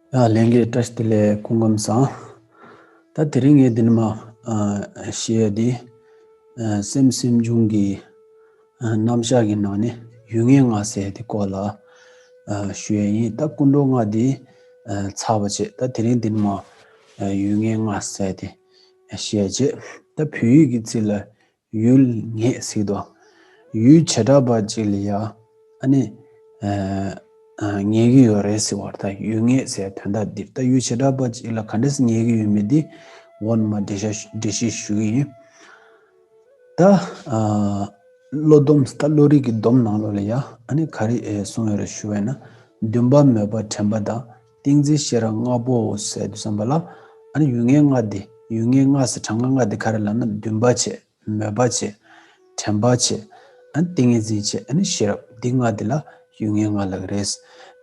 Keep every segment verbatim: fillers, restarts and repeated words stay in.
ཡ། ལྷན་རྒྱས་བཀྲ་ཤིས་བདེ་ལེགས། སྐུ་ཁམས་བཟང་། ད་དེ་རིང་ངས་འདི་ནས་མར་ཨ་བཤད་ཡ་དེ་ཨ་སེམས་སེམས་བྱུང་གི་ཨ་རྣམ་གཞག་གི་ནང་ནས་ཡུལ་ངེས་ལྔ་ཟེར་ཡ་དེ་སྐོར་ལ་ཨ་ཞུ་ཡ་ཡིན། ད་ཀུན་འགྲོ་ལྔ་དེ་ཨ་ཚར་བ་བྱས། ད་དེ་རིང་འདི་ནས་མར་ཨ་ཡུལ་ངེས་ལྔ་ཟེར་ཡ་དེ་ཨ་བཤད་ཡ་བྱས། ད་བོད་ཡིག་གི་ཚིག་ལ་ཡུལ་ངེས་ཟེར་གྱི་འདུག་ཡུལ་བྱེ་བྲག་པ་གཅིག་ལ་ཡ་ཨ་ནི་ཨ་ཨ་ངེས་ཀྱི་ཡོད་རེད་ཟེར་བ། ད་ཡུལ་ངེས་ཟེར་དོན་དག་འདི། ད་ཡུལ་བྱེ་བྲག་པ་གཅིག་ལ་ག་འདྲས་སེ་ངེས་ཀྱི་ཡོད་མེད་འདི་འོག་ནས་མར་འགྲེལ་བཤད་འགྲེལ་བཤད་ཞུ་གི་ཡིན། ད་ཨ་བློ་སྡོམ། ད་བློ་རིག་གི་སྡོམ་ནང་ལོགས་ལ་ཡ་ཨ་ནི་ག་རེ་ཨེ་གསུངས་ཡོད་རེད་ཞུ་བ་ཡིན་ན། འདུན་པ་མོས་པ་དྲན་པ་དང་ཏིང་འཛིན་ཤེས་རབ་ལྔ་པོ་ཟེར་དུས་ཙམ་པ་ལ་ཨ་ནི་ཡུལ་ངེས་ལྔ་འདི། ཡུལ་ངེས་ལྔ་ཟེར་གྲངས་ཀ་ལྔ་འདི་ག་རེ་ལབ་ན། འདུན་པ་བྱས། མོས་པ་བྱས། དྲན་པ་བྱས། ཨ་ནི་ཏིང་ངེ་འཛིན་བྱས། ཨ་ནི་ཤེས་རབ། འདི་ལྔ་འདི་ལ་ཡུལ་ངེས་ལྔ་ལབ་ཀྱི་རེད།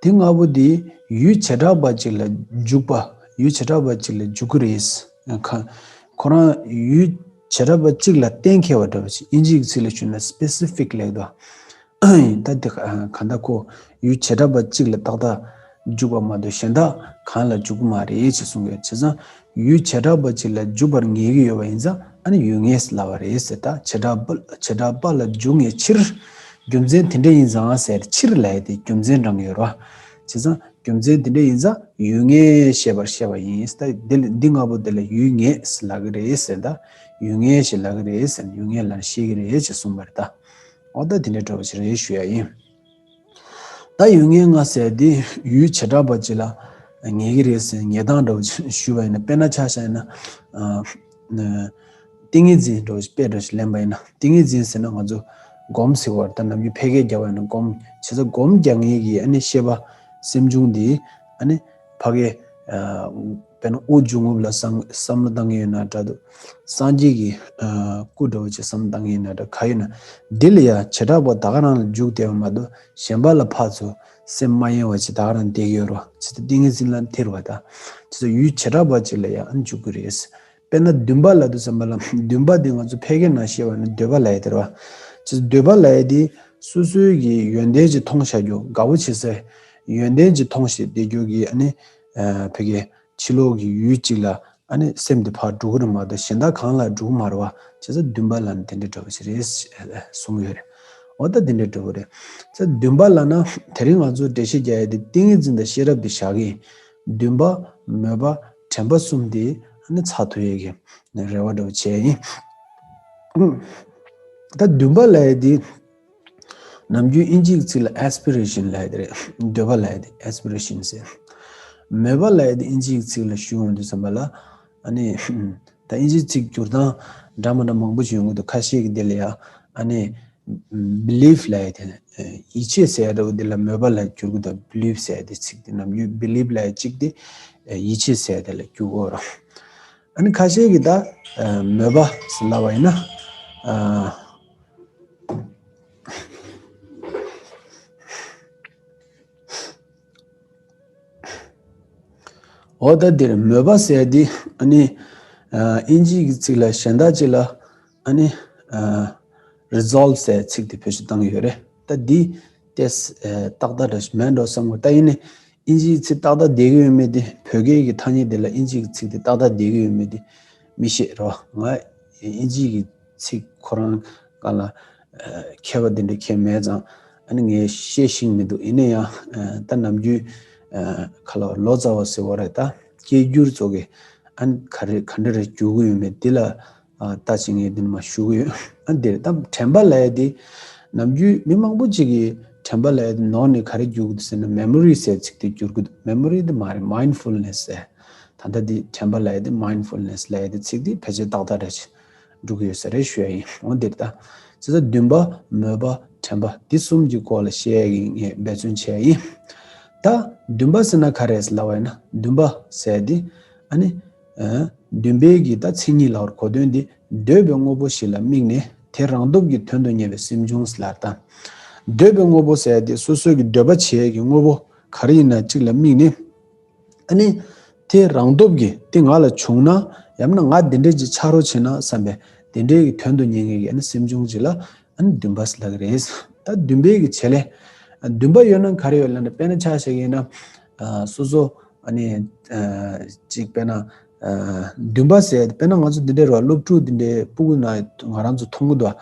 འདི་ལྔ་པོ་འདི་ཡུལ་བྱེ་བྲག་པ་གཅིག་ལ་འཇུག་པ། ཡུལ་བྱེ་བྲག་པ་གཅིག་ལ་འཇུག་གི་རེད། ཁ་ཁོ་རང་ཡུལ་བྱེ་བྲག་པ་གཅིག་ལ་གཏན་འཁེལ་བ་འདྲ་བ་ཅིག་ཨིན་ཇིའི་ཚིག་ལ་ཞུས་ན་སི་པེ་སི་ཕིག་ལབ་ཀྱི་འདུག་ད་འདི་ག་ད་ཁོ་ཡུལ་བྱེ་བྲག་པ་གཅིག་ལ་ཏག་ཏག་འཇུག་པ་མ་གཏོགས་གཞན་དག་གང་ལ་འཇུག་གི་མ་རེད་ཅེས་གསུངས་ཡོད། བྱས་ཙང་ཡུལ་བྱེ་བྲག་པ་གཅིག་ལ་འཇུག་པར་ངེས་ཀྱི་ཡོད་པ་ཡིན་ཙང་ཨ་ནི་ཡུལ་ངེས་ལབ་པ་རེད་ཟེར། ད་བྱེ་བྲག་པ་བྱེ་བྲག་པ་ལ་འཇུག་ངེས་ཕྱིར། རྒྱུ་མཚན་དེ་འདྲ་ཡིན་ཙང་ཟེར། ཕྱིར་ལབ་ཡ་དེ་རྒྱུ་མཚན་དྲངས་ཡོད་རེད་བ། བྱས་ཙང་རྒྱུ་མཚན་དེ་འདྲ་ཡིན་ཙང་ཡུལ་ངེས་ཞེས་པར་བཤད་པ་ཡིན། ད་འདི་འདི་ལྔ་པོ་དེ་ལ་ཡུལ་ངེས་ལབ་ཀྱི་རེད་ཟེར། ད་ཡུལ་ངེས་ཞེས་ལབ་ཀྱི་རེད་ཟེར། ཡུལ་ངེས་ལབ་ཤེས་ཀྱི་རེད་ཅེས་གསུངས་པ་རེད་ད། འོ་ད་དེ་འདྲ་འདྲ་བོ་ཞིག་རེད་ཞུ་ཡ་ཡིན། ད་ཡུལ་ངེས་ལྔ་ཟེར་དེ་ཡུལ་བྱེ་བྲག་པ་ཅིག་ལ་ངེས་ཀྱི་རེད་ཟེར་ངེས་སྟངས་འདྲ་བོ་ཞུ་བ་ཡིན་ན། དཔེར་ན་ཆ་བཞག་ཡིན་ན། ཨ་ཏིང་ངེ་འཛིན་འདྲ་བོ་ཞིག་དཔེ་འདྲ་ཞིག་ལེན་པ་ཡིན་ན། ཏིང་ངེ་འཛིན་ཟེར་ན་ང་ཚོ་སྒོམ་ཟེར་བ་རེད། ད་ནམ་རྒྱུན་ཕལ་སྐད་རྒྱག་པ་ཡིན་ན་སྒོམ། བྱས་ཙང་སྒོམ་རྒྱག་མཁན་གྱི་ཨ་ནི་ཤེས་པ་སེམས་བྱུང་འདི་ཨ་ནི་ཕ་གི་ཨ་དཔེར་ན་དབུགས་འབྱུང་རྔུབ་ལ་བསམ་བསམ་བློ་བཏང་གི་ཡོད་ན་འདྲ་འདུག་སངས་རྒྱས་ཀྱི་ཨ་སྐུ་འདྲ་བོ་ཅིག་བསམ་བློ་བཏང་གི་ཡོད་ན་འདྲ། ག་ཡོད་ན་འདི་ལ་ཡ་བྱེ་བྲག་པ་ད་ག་རང་ལ་འཇུག་བསྡད་པ་མ་གཏོགས་གཞན་པ་ལ་ཕར་ཚུར་སེམས་མ་གཡེང་བ་ཅིག་ད་ག་རང་བསྡད་ཀྱི་ཡོད་རེད་བ། བྱས་ཙང་ཏིང་ངེ་འཛིན་ལ་ཐེ་བ་དང་། བྱས་ཙང་ཡུལ་བྱེ་བྲག་པ་ཅིག་ལ་ཡ་ཨ་འཇུག་གི་རེད། དཔེར་ན་འདུན་པ་ལབ་དུས་ཙམ་པ་ལ། འདུན་པ་འདི་ང་ཚོ་ཕལ་སྐད་ནང་བཤད་པ་ནི་འདོད་པ་ལབ་ཡ་དེ་རེད་བ། བྱས་ཙང་འདོད་པ་ལབ་ཡ་དེ་སོ་སོའི་གི་ཡོན་ཏན་ཅིག་མཐོང་བཞག་རྒྱུ། དགའ་པོ་བྱེད་སའི་ཡོན་ཏན་ཅིག་མཐོང་བཞག་བསྡད་རྒྱུ་གི་ཨ་ནི་ཨ་ཕ་གི་ཕྱི་ལོགས་ཀྱི་ཡུལ་གཅིག་ལ་ཨ་ནི་སེམས་དེ་ཕར་འགྲོ་གི་རེད་མ་གཏོགས་གཞན་དག་གང་ལ་འགྲོ་གི་མ་རེད་བ། བྱས་ཙང་འདུན་པ་ལབ་ན་དེ་འདྲ་འདྲ་བོ་ཞིག་རེད་གསུངས་ཡོད་རེད། འོ་ད་དེ་འདྲ་འདྲ་བོ་རེད། བྱས་ཙང་འདུན་པ་ལབ་ན་དེ་རིང་ང་ཚོ་འགྲེལ་བཤད་རྒྱག་ཡ་དེ་ཏིང་ངེ་འཛིན་དང་ཤེས་རབ་དེ་བཞག་གི་ཡིན། འདུན་པ་མོས་པ་དྲན་པ་གསུམ་དེ་ཨ་ནི་ཚར་ཐུབ་ཡས་ཀྱི་རེ་བ་འདྲ་བོ་བྱས་ཡིན། ད་འདུན་པ་ལབ་ཡ་དེ་ནམ་རྒྱུན་ཨིན་ཇིའི་ཚིག་ལ་ཨེ་སི་པི་རེ་ཤན་ལབ་ཡ་དེ་རེད། འདོད་པ་ལབ་ཡ་དེ་ཨེ་སི་པི་རེ་ཤན་ཟེར། མོས་པ་ལབ་ཡ་དེ་ཨིན་ཇིའི་ཚིག་ལ་ཞུ་ཡོང་དུས་ཙམ་པ་ལ་ཨ་ནི་ད་ཨིན་ཇིའི་ཚིག་སྒྱུར་སྟངས་འདྲ་མི་འདྲ་མང་པོ་ཞིག་ཡོང་གི་འདུག་ཁ་ཤས་ཀྱིས་དེ་ལ་ཡ་ཨ་ནི་བི་ལིབ་ལབ་ཡ་དེ། ཡིད་ཆེས་ཟེར་ཡ་འདྲ་བོ་དེ་ལ་མོས་པ་ལ་བསྒྱུར་གི་འདུག་བི་ལིབ་ཟེར་ཡ་དེ་ཚིག་དེ་ནམ་རྒྱུན་བི་ལིབ་ལབ་ཡ་གཅིག་དེ་ཡིད་ཆེས་ཟེར་ཡ་དེ་ལ་བསྒྱུར་གི་ཡོད་རེད། ཨ་ནི་ཁ་ཤས་ཀྱིས་ད་མོས་པ་ཟེར་ལབ་པ་ཡིན་ན། འོ་ད་འདིར་མོས་པ་ཟེར་ཡ་འདི་ཨ་ནི་ཨིན་ཇིའི་གི་ཚིག་ལ་གཞན་དག་ཅིག་ལ་ཨ་ནི་རི་ཛོལབ་ཟེར་ཚིག་དེ་བེད་སྤྱོད་བཏང་གི་ཡོད་རེད། ད་འདི་ཏོག་ཙམ་ཏག་ཏག་འདྲ་ཞིག་མེད་འགྲོ་བསམ་གི། ད་ཡིན་ནའི་ཨིན་ཇིའི་ཚིག་ཏག་ཏག་བསྡད་ཀྱི་ཡོད་མེད་དེ། བོད་སྐད་ཀྱི་ཐ་སྙད་དེ་ལ་ཨིན་ཇིའི་ཚིག་དེ་ཏག་ཏག་བསྡད་ཀྱི་ཡོད་མེད་དེ་མི་ཤེས་རོ། ང་ཨིན་ཇིའི་གི་ཚིག་ཁོ་རང་སྒང་ལ་མཁས་པ་དེ་འདྲ་མཁས་མེད་ཙང་ཨ་ནི་ངས་ཤེས་ཤེས་ཀྱི་མི་འདུག་ཡིན་ན་ཡང་ད་ནམ་རྒྱུན་ཁ་ལོ་ལོ་ཙཱ་བ་ཟེར་བ་རེད། ད་སྐད་སྒྱུར་ཚོ་གི་ཨ་ནི་ག་རེ་ག་འདྲ་རེ་སྒྱུར་གི་ཡོད་མེད་དེ་ལ་ལྟ་ཅིག་ངས་འདི་ནས་མར་ཞུ་གི་ཡོད། ཨ་འདིར་ད་དྲན་པ་ལབ་ཡ་དེ་ནམ་རྒྱུན་མི་མང་པོ་ཅིག་གིས་དྲན་པ་ལབ་ཡ་དེ་ནོར་ནས་ག་རེ་སྒྱུར་གི་འདུག་ཟེར་ན་མེ་མོ་རི་ཟེར་ཚིག་དེ་སྒྱུར་གི་འདུག་མེ་མོ་རི་དེ་མ་རེད། མའིན་ཌ་ཕུལ་ནེ་སི་ཟེར། ད་ལྟ་འདི་དྲན་པ་ལབ་ཡ་དེ་མའིན་ཌ་ཕུལ་ནེ་སི་ལབ་ཡ་དེ་ཚིག་དེ་ཕལ་ཆེར་ཏག་ཏག་རེད་ཅེས་འགྲོ་གི་ཡོད་ས་རེད་ཞུ་ཡ་ཡིན། འོ་འདིར་ད་ཅི་ཟེར་འདུན་པ་མོས་པ་དྲན་པ་འདི་གསུམ་གྱི་སྐོར་ལ་བཤད་ཡ་གི་ངས་འབད་བརྩོན་བྱས་ཡ་ཡིན། ད་འདུན་པ་ཟེར་ན་ག་རེ་ཟེར་ལབ་པ་ཡིན་ན་འདུན་པ་ཟེར་ཡ་དེ་ཨ་ནི་ཨ་འདུན་པའི་གི་ད་མཚན་ཉིད་ལབ་པར་གོ་དོན་དེ་འདོད་པའི་དངོས་པོ་ཞིག་ལ་དམིགས་ནས་དེ་རང་སྟོབས་ཀྱིས་དོན་དུ་གཉེར་བའི་སེམས་བྱུང་ཟེར་ལབ་ད། འདོད་པའི་དངོས་པོ་ཟེར་ཡ་དེ་སོ་སོའི་གི་འདོད་པ་བྱེད་ཡ་གི་དངོས་པོ་ག་རེ་ཡིན་ན་གཅིག་ལ་དམིགས་ནས། ཨ་ནི་དེ་རང་སྟོབས་ཀྱིས་དེ་ང་ལ་བྱུང་ན་ཡང་ན་ང་འདི་འདྲ་ཅིག་ཆགས་རོགས་བྱས་ན་བསམ་པའི་དེ་འདྲའི་གི་དོན་དུ་གཉེར་མཁན་གྱི་ཨ་ནི་སེམས་བྱུང་ཅིག་ལ་ཨ་ནི་འདུན་པ་ཟེར་ལབ་ཀྱི་རེད། ད་འདུན་པའི་གི་བྱེད་ལས་འདུན་པ་ཡོད་ན་ག་རེ་ཡོད་ལབ་ན། དཔེར་ན་ཆ་བཞག་གི་ཡིན་ན་སོ་སོ་ ཨ་ནི་ཅིག་དཔེར་ན་འདུན་པ་ཟེར་དཔེར་ན་ང་ཚོ་འདི་འདྲའི་རོ་སློབ་ཕྲུག་འདི་འདྲའི་སྤུ་གུ་ན་ང་རང་ཚོ་མཐོང་གི་འདུག་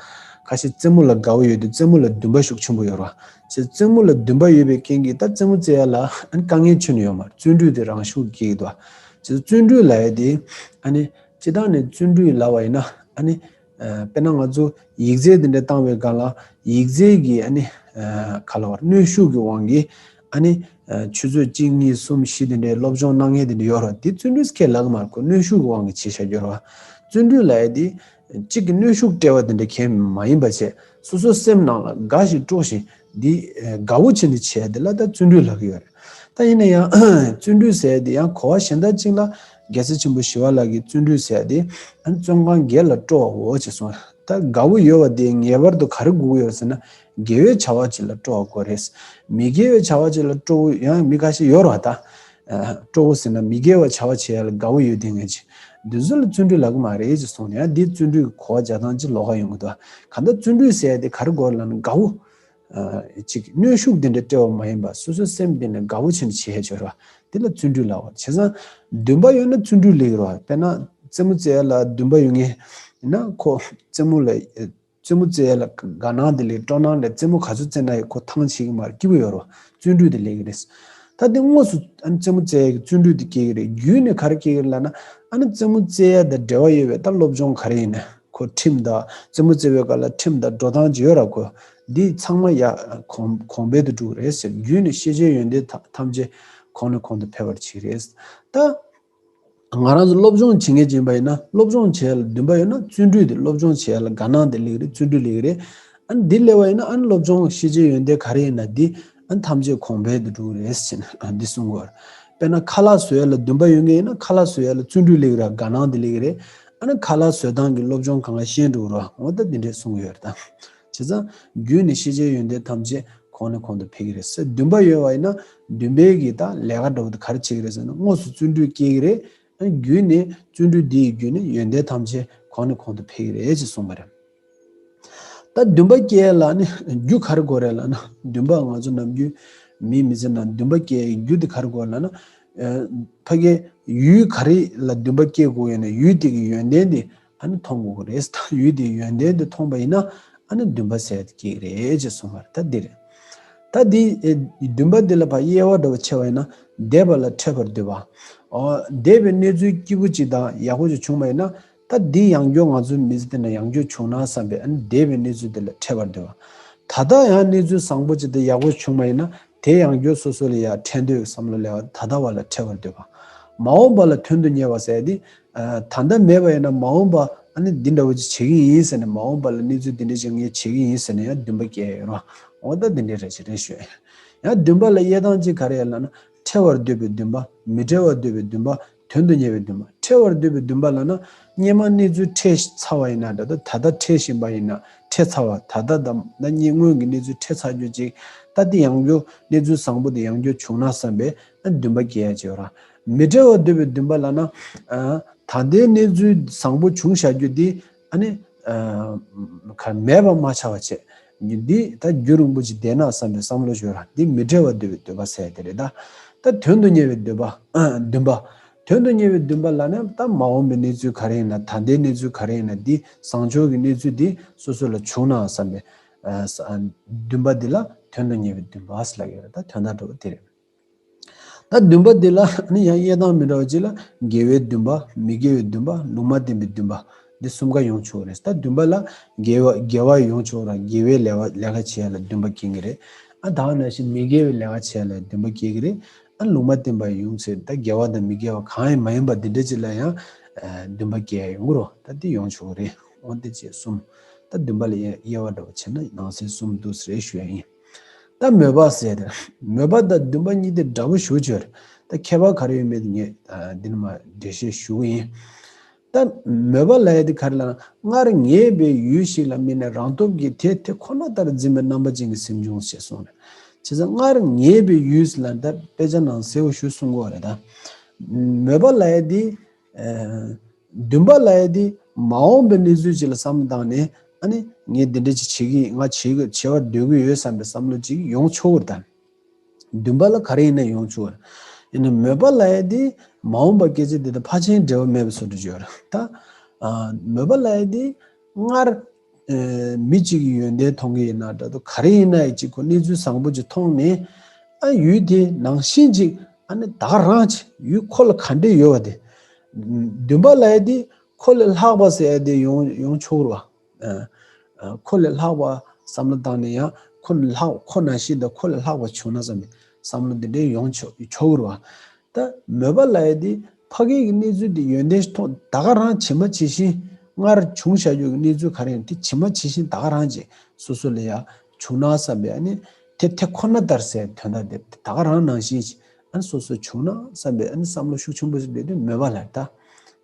ཁ་ཤས་རྩེད་མོ་ལ་དགའ་བོ་ཡོད་དུས་རྩེད་མོ་ལ་འདུན་པ་ཤུགས་ཆེན་པོ་ཡོད་རོ། ཅེས་རྩེད་མོ་ལ་འདུན་པ་ཡོད་པའི་རྐྱེན་གྱིས་ད་རྩེད་མོ་རྩེ་ཡ་ལ་ཨ་ནི་དཀའ་ངལ་ཁྱོན་ནས་ཡོད་མ་རེད། བརྩོན་འགྲུས་དེ་རང་ཤུགས་སྐྱེ་གི་འདུག་ཅེས་བརྩོན་འགྲུས་ལབ་ཡ་དེ་ཨ་ནི་སྤྱིར་བཏང་ནས་བརྩོན་འགྲུས་ལབ་པ་ཡིན་ན་ཨ་ནི་དཔེར་ན་ང་ཚོ་ཡིག་ཚད་འདི་འདྲ་བཏང་བའི་སྒང་ལ་ཡིག་ཚད་ཀྱི་ཨ་ནི་ག་ལ་བར་གནོན་ཤུགས་ཀྱི་དབང་གིས་ཨ་ནི་ཆུ་ཚོད་གཅིག་གཉིས་གསུམ་བཞི་དེ་འདྲའི་སློབ་སྦྱོང་གནང་མཁན་དེ་འདྲ་ཡོད་རེད། དེ་བརྩོན་འགྲུས་ཁས་ལེན་གྱི་མ་རེད། ཁོ་གནོན་ཤུགས་ཀྱི་དབང་གིས་བྱས་བཞག་རྒྱུ་རེད་བ། བརྩོན་འགྲུས་ལབ་ཡ་དེ་གཅིག་གི་གནོན་ཤུགས་སྤྲད་པ་དེ་འདྲ་གང་ཡང་མ་ཡིན་པ་བྱས་སོ་སོའི་སེམས་ནང་ལ་དགའ་ཞིང་སྤྲོ་ཞིང་འདི་དགའ་བོ་བྱས་ནས་བྱས་དེ་ལ་ད་བརྩོན་འགྲུས་ལབ་ཀྱི་ཡོད་རེད། ད་ཡིན་ན་ཡང་བརྩོན་འགྲུས་ཟེར་ཡ་དེ་ཡང་གོ་བ་གཞན་དག་ཅིག་ལ་རྒྱལ་སྲས་ཆེན་པོ་ཞི་བ་ལྷ་གིས་བརྩོན་འགྲུས་ཟེར་ཡ་དེ་ཨ་ནི་བརྩོན་གང་དགེ་ལ་སྤྲོ་བའོ་ཅེས་གསུངས། ད་དགའ་བོ་ཡོད་པ་དེ་ངེས་པར་དུ་ག་རེ་དགོས་ཀྱི་ཡོད་ཟེར་ན་དགེ་བའི་བྱ་བ་ཅིག་ལ་སྤྲོ་བ་དགོས་རེད། མི་དགེ་བའི་བྱ་བ་ཅིག་ལ་སྤྲོ་བོ་ཡང་མི་ཁ་ཤས་ཡོད་རེད་བ། ད་སྤྲོ་བོ་ཟེར་ན་མི་དགེ་བའི་བྱ་བ་བྱེད་ཡ་ལ་དགའ་བོ་ཡོད་དེ་ངེས་ཅི་འདི་ཚོ་ལ་བརྩོན་འགྲུས་ལབ་ཀྱི་མ་རེད་ཅེས་གསུངས་ནས་ཡང་འདི་བརྩོན་འགྲུས་ཀྱི་གོ་བ་རྒྱག་སྟངས་ཅིག་ལོགས་ཀ་ཡོང་གི་འདུག་གང་ལྟར་བརྩོན་འགྲུས་ཟེར་ཡ་དེ་ག་རེ་དགོས་རེད་ལབ་ན་དགའ་བོ། ཅིག་གནོན་ཤུགས་དེ་འདྲ་སྤྲད་པ་མ་ཡིན་པ་སོ་སོའི་སེམས་དེ་ནས་དགའ་བོ་བྱས་ནས་བྱེད་ཡ་ཅིག་ཡོད་རེད་བ། དེ་ལ་བརྩོན་འགྲུས་ལབ་པ་བྱས་ཙང་འདུན་པ་ཡོད་ན་བརྩོན་འགྲུས་སླེབས་ཀྱི་རེད་བ། དཔེར་ན་རྩེད་མོ་རྩེ་ཡ་ལ་འདུན་པ་ཡོད་མཁན་ཡིན་ན་ཁོ་རྩེད་མོ་ལ་རྩེད་མོ་རྩེ་ཡ་ལ་དགའ་སྣང་དེ་སླེབས། སྤྲོ་སྣང་སླེབས། རྩེད་མོ་ག་ཚོད་རྩེ་ན་ཡང་ཁོ་ཐང་ཆད་ཀྱི་མ་རེད། སྐྱིད་པོ་ཡོད་རེད་བ། བརྩོན་འགྲུས་དེ་སླེབས་ཀྱི་རེད། ད་དེ་དངོས་སུ་ཨ་ནི་རྩེད་མོ་རྩེ་ཡ་གི་བརྩོན་འགྲུས་དེ་སྐྱེ་གི་རེད། བརྒྱུད་ནས་ག་རེ་སྐྱེ་གི་རེད་ལབ་ན་ཨ་ནི་རྩེད་མོ་རྩེ་ཡ་དང་འབྲེལ་བ་ཡོད་པའི་ད་སློབ་སྦྱོང་ག་རེ་ཡིན་ན། ཁོ་ཁྲིམས་དང་རྩེད་མོ་རྩེ་བའི་སྐབས་ལ་ཁྲིམས་དང་འགྲོ་སྟངས་ཅིག་ཡོད་ར། ཁོ་འདི་ཚང་མ་ཡ་གོང་གོང་འཕེལ་དུ་འགྲོ་གི་རེད་ཟེར། བརྒྱུད་ནས་ཤེས་བྱའི་ཡོན་ཏན་ཐམས་ཅད་གོང་ནས་གོང་དུ་འཕེལ་བར་བྱེད་ཀྱི་རེད། ད་ང་རང་ཚོ་སློབ་སྦྱོང་བྱེད་མཁན་ཅིག་ཡིན་པ་ཡིན་ན་སློབ་སྦྱོང་བྱེད་ཡ་ལ་འདུན་པ་ཡོད་ན་བརྩོན་འགྲུས་དེ་སློབ་སྦྱོང་བྱེད་ཡ་ལ་དགའ་སྣང་དེ་སླེབས་ཀྱི་རེད། བརྩོན་འགྲུས་སླེབས་ཀྱི་རེད། ཨ་ནི་འདི་སླེབས་པ་ཡིན་ན་ཨ་ནི་སློབ་སྦྱོང་ཤེས་བྱའི་ཡོན་ཏན་ག་རེ་ཡིན་ན་འདི་ཨ་ནི་ཐམས་ཅད་གོང་འཕེལ་དུ་འགྲོ་གི་རེད་ཟེར་ནས་འདི་གསུང་གི་ཡོད་རེད། དཔེར་ན་ཁ་ལག་བཟོ་ཡ་ལ་འདུན་པ་ཡོད་མཁན་ཡིན་ན་ཁ་ལག་བཟོ་ཡ་ལ་བརྩོན་འགྲུས་སླེབས་ཀྱི་རེད། དགའ་སྣང་དེ་སླེབས་ཀྱི་རེད། ཨ་ནི་ཁ་ལག་བཟོ་སྟངས་ཀྱི་སློབ་སྦྱོང་གང་ག་ཤེས་འགྲོ་གི་རེད། འོ་ད་འདི་འདྲས་གསུང་གི་ཡོད་རེད་ད། བྱས་ཙང་རྒྱུད་ནས་ཤེས་བྱའི་ཡོན་ཏན་ཐམས་ཅད་གོང་ནས་གོང་དུ་འཕེལ་གྱི་རེད་ཟེར། འདུན་པ་ཡོད་པ་ཡིན་ན་འདུན་པའི་གི་ད་ལས་ཀ་འདྲ་བོ་དེ་ག་རེ་བྱེད་ཀྱི་རེད་ཟེར་ན་དངོས་སུ་བརྩོན་འགྲུས་སྐྱེ་གི་རེད། ཨ་ནི་བརྒྱུད་ནས་བརྩོན་འགྲུས་འདི་ཡི་བརྒྱུད་ནས་ཡོན་ཏན་ཐམས་ཅད་གོང་ནས་གོང་དུ་འཕེལ་གྱི་རེད་ཅེས་གསུངས་པ་རེད། ད་འདུན་པ་སྐྱེ་ལ་ནི་རྒྱུ་ག་རེ་དགོས་རེད་ལབ་ན། འདུན་པ་ང་ཚོ་ནམ་རྒྱུན་མིའི་མི་ཚེ་ནང་འདུན་པ་སྐྱེ་ཡི་རྒྱུ་དེ་ག་རེ་དགོས་ལབ་ན། ཕ་གི་ཡུལ་ག་རེ་ལ་འདུན་པ་སྐྱེ་དགོས་ཡོད་ན་ཡུལ་དེ་གི་ཡོན་ཏན་དེ་ཨ་ནི་མཐོང་དགོས་ཀྱི་རེད། ད་ཡུལ་དེའི་ཡོན་ཏན་དེ་མཐོང་པ་ཡིན་ན་ཨ་ནི་འདུན་པ་ཟེར་དེ་སྐྱེ་གི་རེད་ཅེས་གསུངས་པ་རེད། ད་འདི་རེད། ད་འདི་འདུན་པ་འདི་ལ་ཕར་དབྱེ་བ་འདྲ་བོ་ཕྱེ་བ་ཡིན་ན་འདས་པ་ལ་འཕྲད་པར་འདོད་པ། འོ་འདས་པའི་གནས་ཚུལ་སྐྱིད་པོ་ཅིག་དང་ཡག་པོ་ཅིག་བྱུང་བ་ཡིན་ན། ད་འདི་ཡང་བསྐྱར་ང་ཚོའི་མི་ཚེ་འདི་ན་ཡང་བསྐྱར་བྱུང་ན་བསམ་པའི་ཨ་ནི་འདས་པའི་གནས་ཚུལ་འདི་ལ་འཕྲད་པར་འདོད་པ། ད་ལྟ་ཡང་གནས་ཚུལ་བཟང་པོ་ཅིག་དང་ཡག་པོ་བྱུང་བ་ཡིན་ན་དེ་ཡང་བསྐྱར་སོ་སོ་ལ་ཡང་འཕྲད་འདོད་ཀྱི་བསམ་བློ་སླེབས་པ་ད་ལྟ་བ་ལ་འཕྲད་པར་འདོད་པ། མ་འོངས་པ་ལ་དོན་དུ་གཉེར་བ་ཟེར་ཡ་འདི། ད་ལྟ་མེད་པ་ཡིན་ན་མ་འོངས་པ་ཨ་ནི་འདི་འདྲ་བོ་ཅིག་བྱེད་ཀྱི་ཡིན་ཟེར་ནས་མ་འོངས་པ་ལ་གནས་ཚུལ་འདི་འདྲ་ཅིག་ངས་བྱེད་ཀྱི་ཡིན་ཟེར་ནས་ཡང་འདུན་པ་སྐྱེ་ཡ་ཡོད་རེད། འོ་ད་འདི་འདྲ་རེད་ཅེས་རེད་ཞུ་ཡ་ཡིན། ཡང་འདུན་པ་ལ་དབྱེ་སྟངས་ཅིག་ག་རེ་ཡོད་ལབ་ན། འཕྲད་པར་འདོད་པའི་འདུན་པ། མི་འཕྲད་པར་འདོད་པའི་འདུན་པ། དོན་དུ་གཉེར་བའི་འདུན་པ། འཕྲད་པར་འདོད་པའི་འདུན་པ་ལབ་ན། སྔོན་མ་གནས་ཚུལ་འཕྲད་ཚར་བ་ཡིན་ན་འདྲ། ད་ད་ལྟ་འཕྲད་བཞིན་པ་ཡིན་ན། འཕྲད་ཚར་བ་ད་ལྟ་དང་ད་སྔོན་གྱི་གནས་ཚུལ་འཕྲད་ཚར་རྒྱུ་ཅིག་ད་དེ་ཡང་བསྐྱར་གནས་ཚུལ་བཟང་པོ་དེ་ཡང་བསྐྱར་བྱུང་ན་བསམ་པའི་འདུན་པ་སྐྱེ་ཡ་ཅིག་ཡོད་རེད། མི་འཕྲད་པར་འདོད་པའི་འདུན་པ་ལབ་ན། ད་ལྟའི་གནས་ཚུལ་བཟང་པོ་བྱུང་བཞག་རྒྱུ་དེ་ཨ་ནི། ཨ་ག་མེད་པ་མ་ཆགས་པ་བྱས། འདི་ད་རྒྱུན་རིང་པོ་ཅིག་བསྡད་ན་བསམ་པའི་བསམ་བློ་ཞིག་ཡོད་ར། འདི་མི་འཕྲད་པར་འདོད་པའི་འདོད་པ་ཟེར་ཡ་དེ་རེད་ད། ད་དོན་དུ་གཉེར་བའི་འདོད་པ། ཨ་འདུན་པ། དོན་དུ་གཉེར་བའི་འདུན་པ་ལབ་ན་ད་མ་འོངས་པའི་གནས་ཚུལ་ག་རེ་ཡིན་ན་ད་ལྟའི་གནས་ཚུལ་ག་རེ་ཡིན་ན་འདི་བཟང་ཕྱོགས་ཀྱི་གནས་ཚུལ་འདི་སོ་སོ་ལ་བྱུང་ན་བསམ་པའི། ཨ་འདུན་པ་འདི་ལ་དོན་དུ་གཉེར་བའི་འདུན་པ་ཟེར་ལབ་ཡོད་རེད། ད་དོན་དག་འདྲ་བོ་དེ་རེད། ད་འདུན་པ་འདི་ལ་ནི་ཡང་དབྱེ་སྟངས་མི་འདྲ་བ་ཅིག་ལ་དགེ་བའི་འདུན་པ། མི་དགེ་བའི་འདུན་པ། ལུང་མ་བསྟན་པའི་འདུན་པ། འདི་གསུམ་ཀ་ཡོང་ཆོག་རེད། ད་འདུན་པ་ལ་དགེ་བ་དགེ་བ་ཡོང་ཆོག་ར། དགེ་བའི་ལས་ལས་ཀ་བྱེད་ཡ་ལ་འདུན་པ་སྐྱེ་གི་རེད། ཨ་ད་ག་ནང་བཞིན་མི་དགེ་བའི་ལས་ཀ་བྱེད་ཡ་ལ་འདུན་པ་སྐྱེ་གི་རེད། ཨ་ལུང་མ་བསྟན་པ་ཡོང་ཚེ་ད་དགེ་བ་དང་མི་དགེ་བ་གང་ཡང་མ་ཡིན་པ་འདི་འདྲ་ཅིག་ལ་ཡང་འདུན་པ་སྐྱེ་ཡ་ཡོང་གི་རོ། ད་འདི་ཡོང་ཆོག་གི་རེད། འོ་འདི་བཅས་གསུམ། ད་འདུན་པ་ལ་དབྱེ་དབྱེ་བ་འདྲ་བོ་བྱས་ན་ནང་གསེས་གསུམ་འདུག་ཟེར་ཞུ་ཡ་ཡིན། ད་མོས་པ་ཟེར་ཏེ། མོས་པ་དང་འདུན་པ་གཉིས་དེ་འདྲ་པོ་ཞེ་པོ་ཅིག་ཡོད་རེད། ད་ཁྱད་པར་ག་རེ་ཡོད་མེད་དེ་ངས་ཨ་འདི་ནས་མར་འགྲེལ་བཤད་ཞུ་གི་ཡིན། ད་མོས་པ་ལབ་ཡ་དེ་ག་རེ་ལབ་ན། སྔར་ངེས་པའི་ཡུལ་ཞིག་ལ་དམིགས་ནས་རང་སྟོབས་ཀྱིས་དེ་དེ་ཁོ་ན་ལྟར་འཛིན་པའི་རྣམ་པ་ཅན་གྱི་སེམས་བྱུང་ཞེས་གསུངས་རེད། བྱས་ཙང་སྔར་ངེས་པའི་ཡུལ་ལ་ད་དཔེ་ཆ་ནང་གསལ་པོ་ཞིག་གསུང་གི་ཡོད་རེད་ད། མོས་པ་ལབ་ཡ་དེ། ཨ་འདུན་པ་ལབ་ཡ་དེ་མ་འོངས་པའི་གནས་ཚུལ་ཅིག་ལ་བསམ་བློ་བཏང་ནས་ཨ་ནི་ངས་འདི་འདྲ་ཅིག་བྱེད་ཀྱི་ང་བྱེད་ཀྱི་བྱེད་པར་འདོད་ཀྱི་ཡོད་བསམ་པའི་བསམ་བློ་ཅིག་ཡོང་ཆོག་གི་རེད་ད། འདུན་པ་ལ་ག་རེ་ཡིན་ན་ཡོང་ཆོག་གི་རེད། ཡིན་ན་མོས་པ་ལབ་ཡ་དེ་མ་འོངས་པ་སྐད་ཆ་དེ་དང་ཕར་ཕྱིན་འབྲེལ་བ་མེད་པའི་བཟོ་འདྲ་ཅིག་ཡོད་རེད་ད། ཨ། མོས་པ་ལབ་ཡ་དེ་སྔར་ཨ་མི་གཅིག་གི་ཡོན་ཏན་མཐོང་གི་ཡིན་ན་འདྲ་འདུག་ག་རེ་ཡིན་ན་ཡང་གཅིག་ཁོ་གནས་ཚུལ་བཟང་པོ་ཅིག་མཐོང་ནས། ཨ། ཡུལ་དེ་ནང་བཞིན་ཅིག་ཨ་ནི་ད་ག་རང་ཅིག་ཡུལ་ཁོ་ལ་ག་འདྲས་ཡོད་པ་དེ། འདུན་པ་ལབ་ཡ་དེ་ཁོ་ལས་ལྷག་པ་ཟེར་ཡ་དེ་ཡོང་ཡོང་ཆོག་གི་རེད་བ། ཨ། ཨ། ཁོ་ལས་ལྷག་པ་བསམ་བློ་བཏང་ནས་ཡང་ཁོ་ལས་ལྷག་ཁོ་ནང་བཞིན་དང་ཁོ་ལས་ལྷག་པ་བྱུང་ན་བསམ་པའི་བསམ་བློ་འདི་འདྲའི་ཡོང་ཆོག་ཆོག་གི་རེད་བ། ད་མོས་པ་ལབ་ཡ་དེ་ཕ་གི་གི་གནས་ཚུལ་དེ་ཡོན་ཏན་མཐོང་ད་ག་རང་ཇི་མ་ཇི་བཞིན་སྔར་བྱུང་བཞག་རྒྱུ་གི་གནས་ཚུལ་ག་རེ་ཡིན་དེ་ཇི་མ་ཇི་བཞིན་ད་ག་རང་ཅིག་སོ་སོ་ལ་ཡང་བྱུང་ན་བསམ་པའི་ཨ་ནི་དེ་དེ་ཁོ་ན་ལྟར་ཟེར་དོན་དག་དེ་ད་ག་རང་ནང་བཞིན་ཅིག་ཨ་ནི་སོ་སོ་བྱུང་ན་བསམ་པའི་ཨ་ནི་བསམ་བློ་ཤུགས་ཆེན་པོ་ཞིག་འདོད་དུས་མོས་པ་ལབ་ད།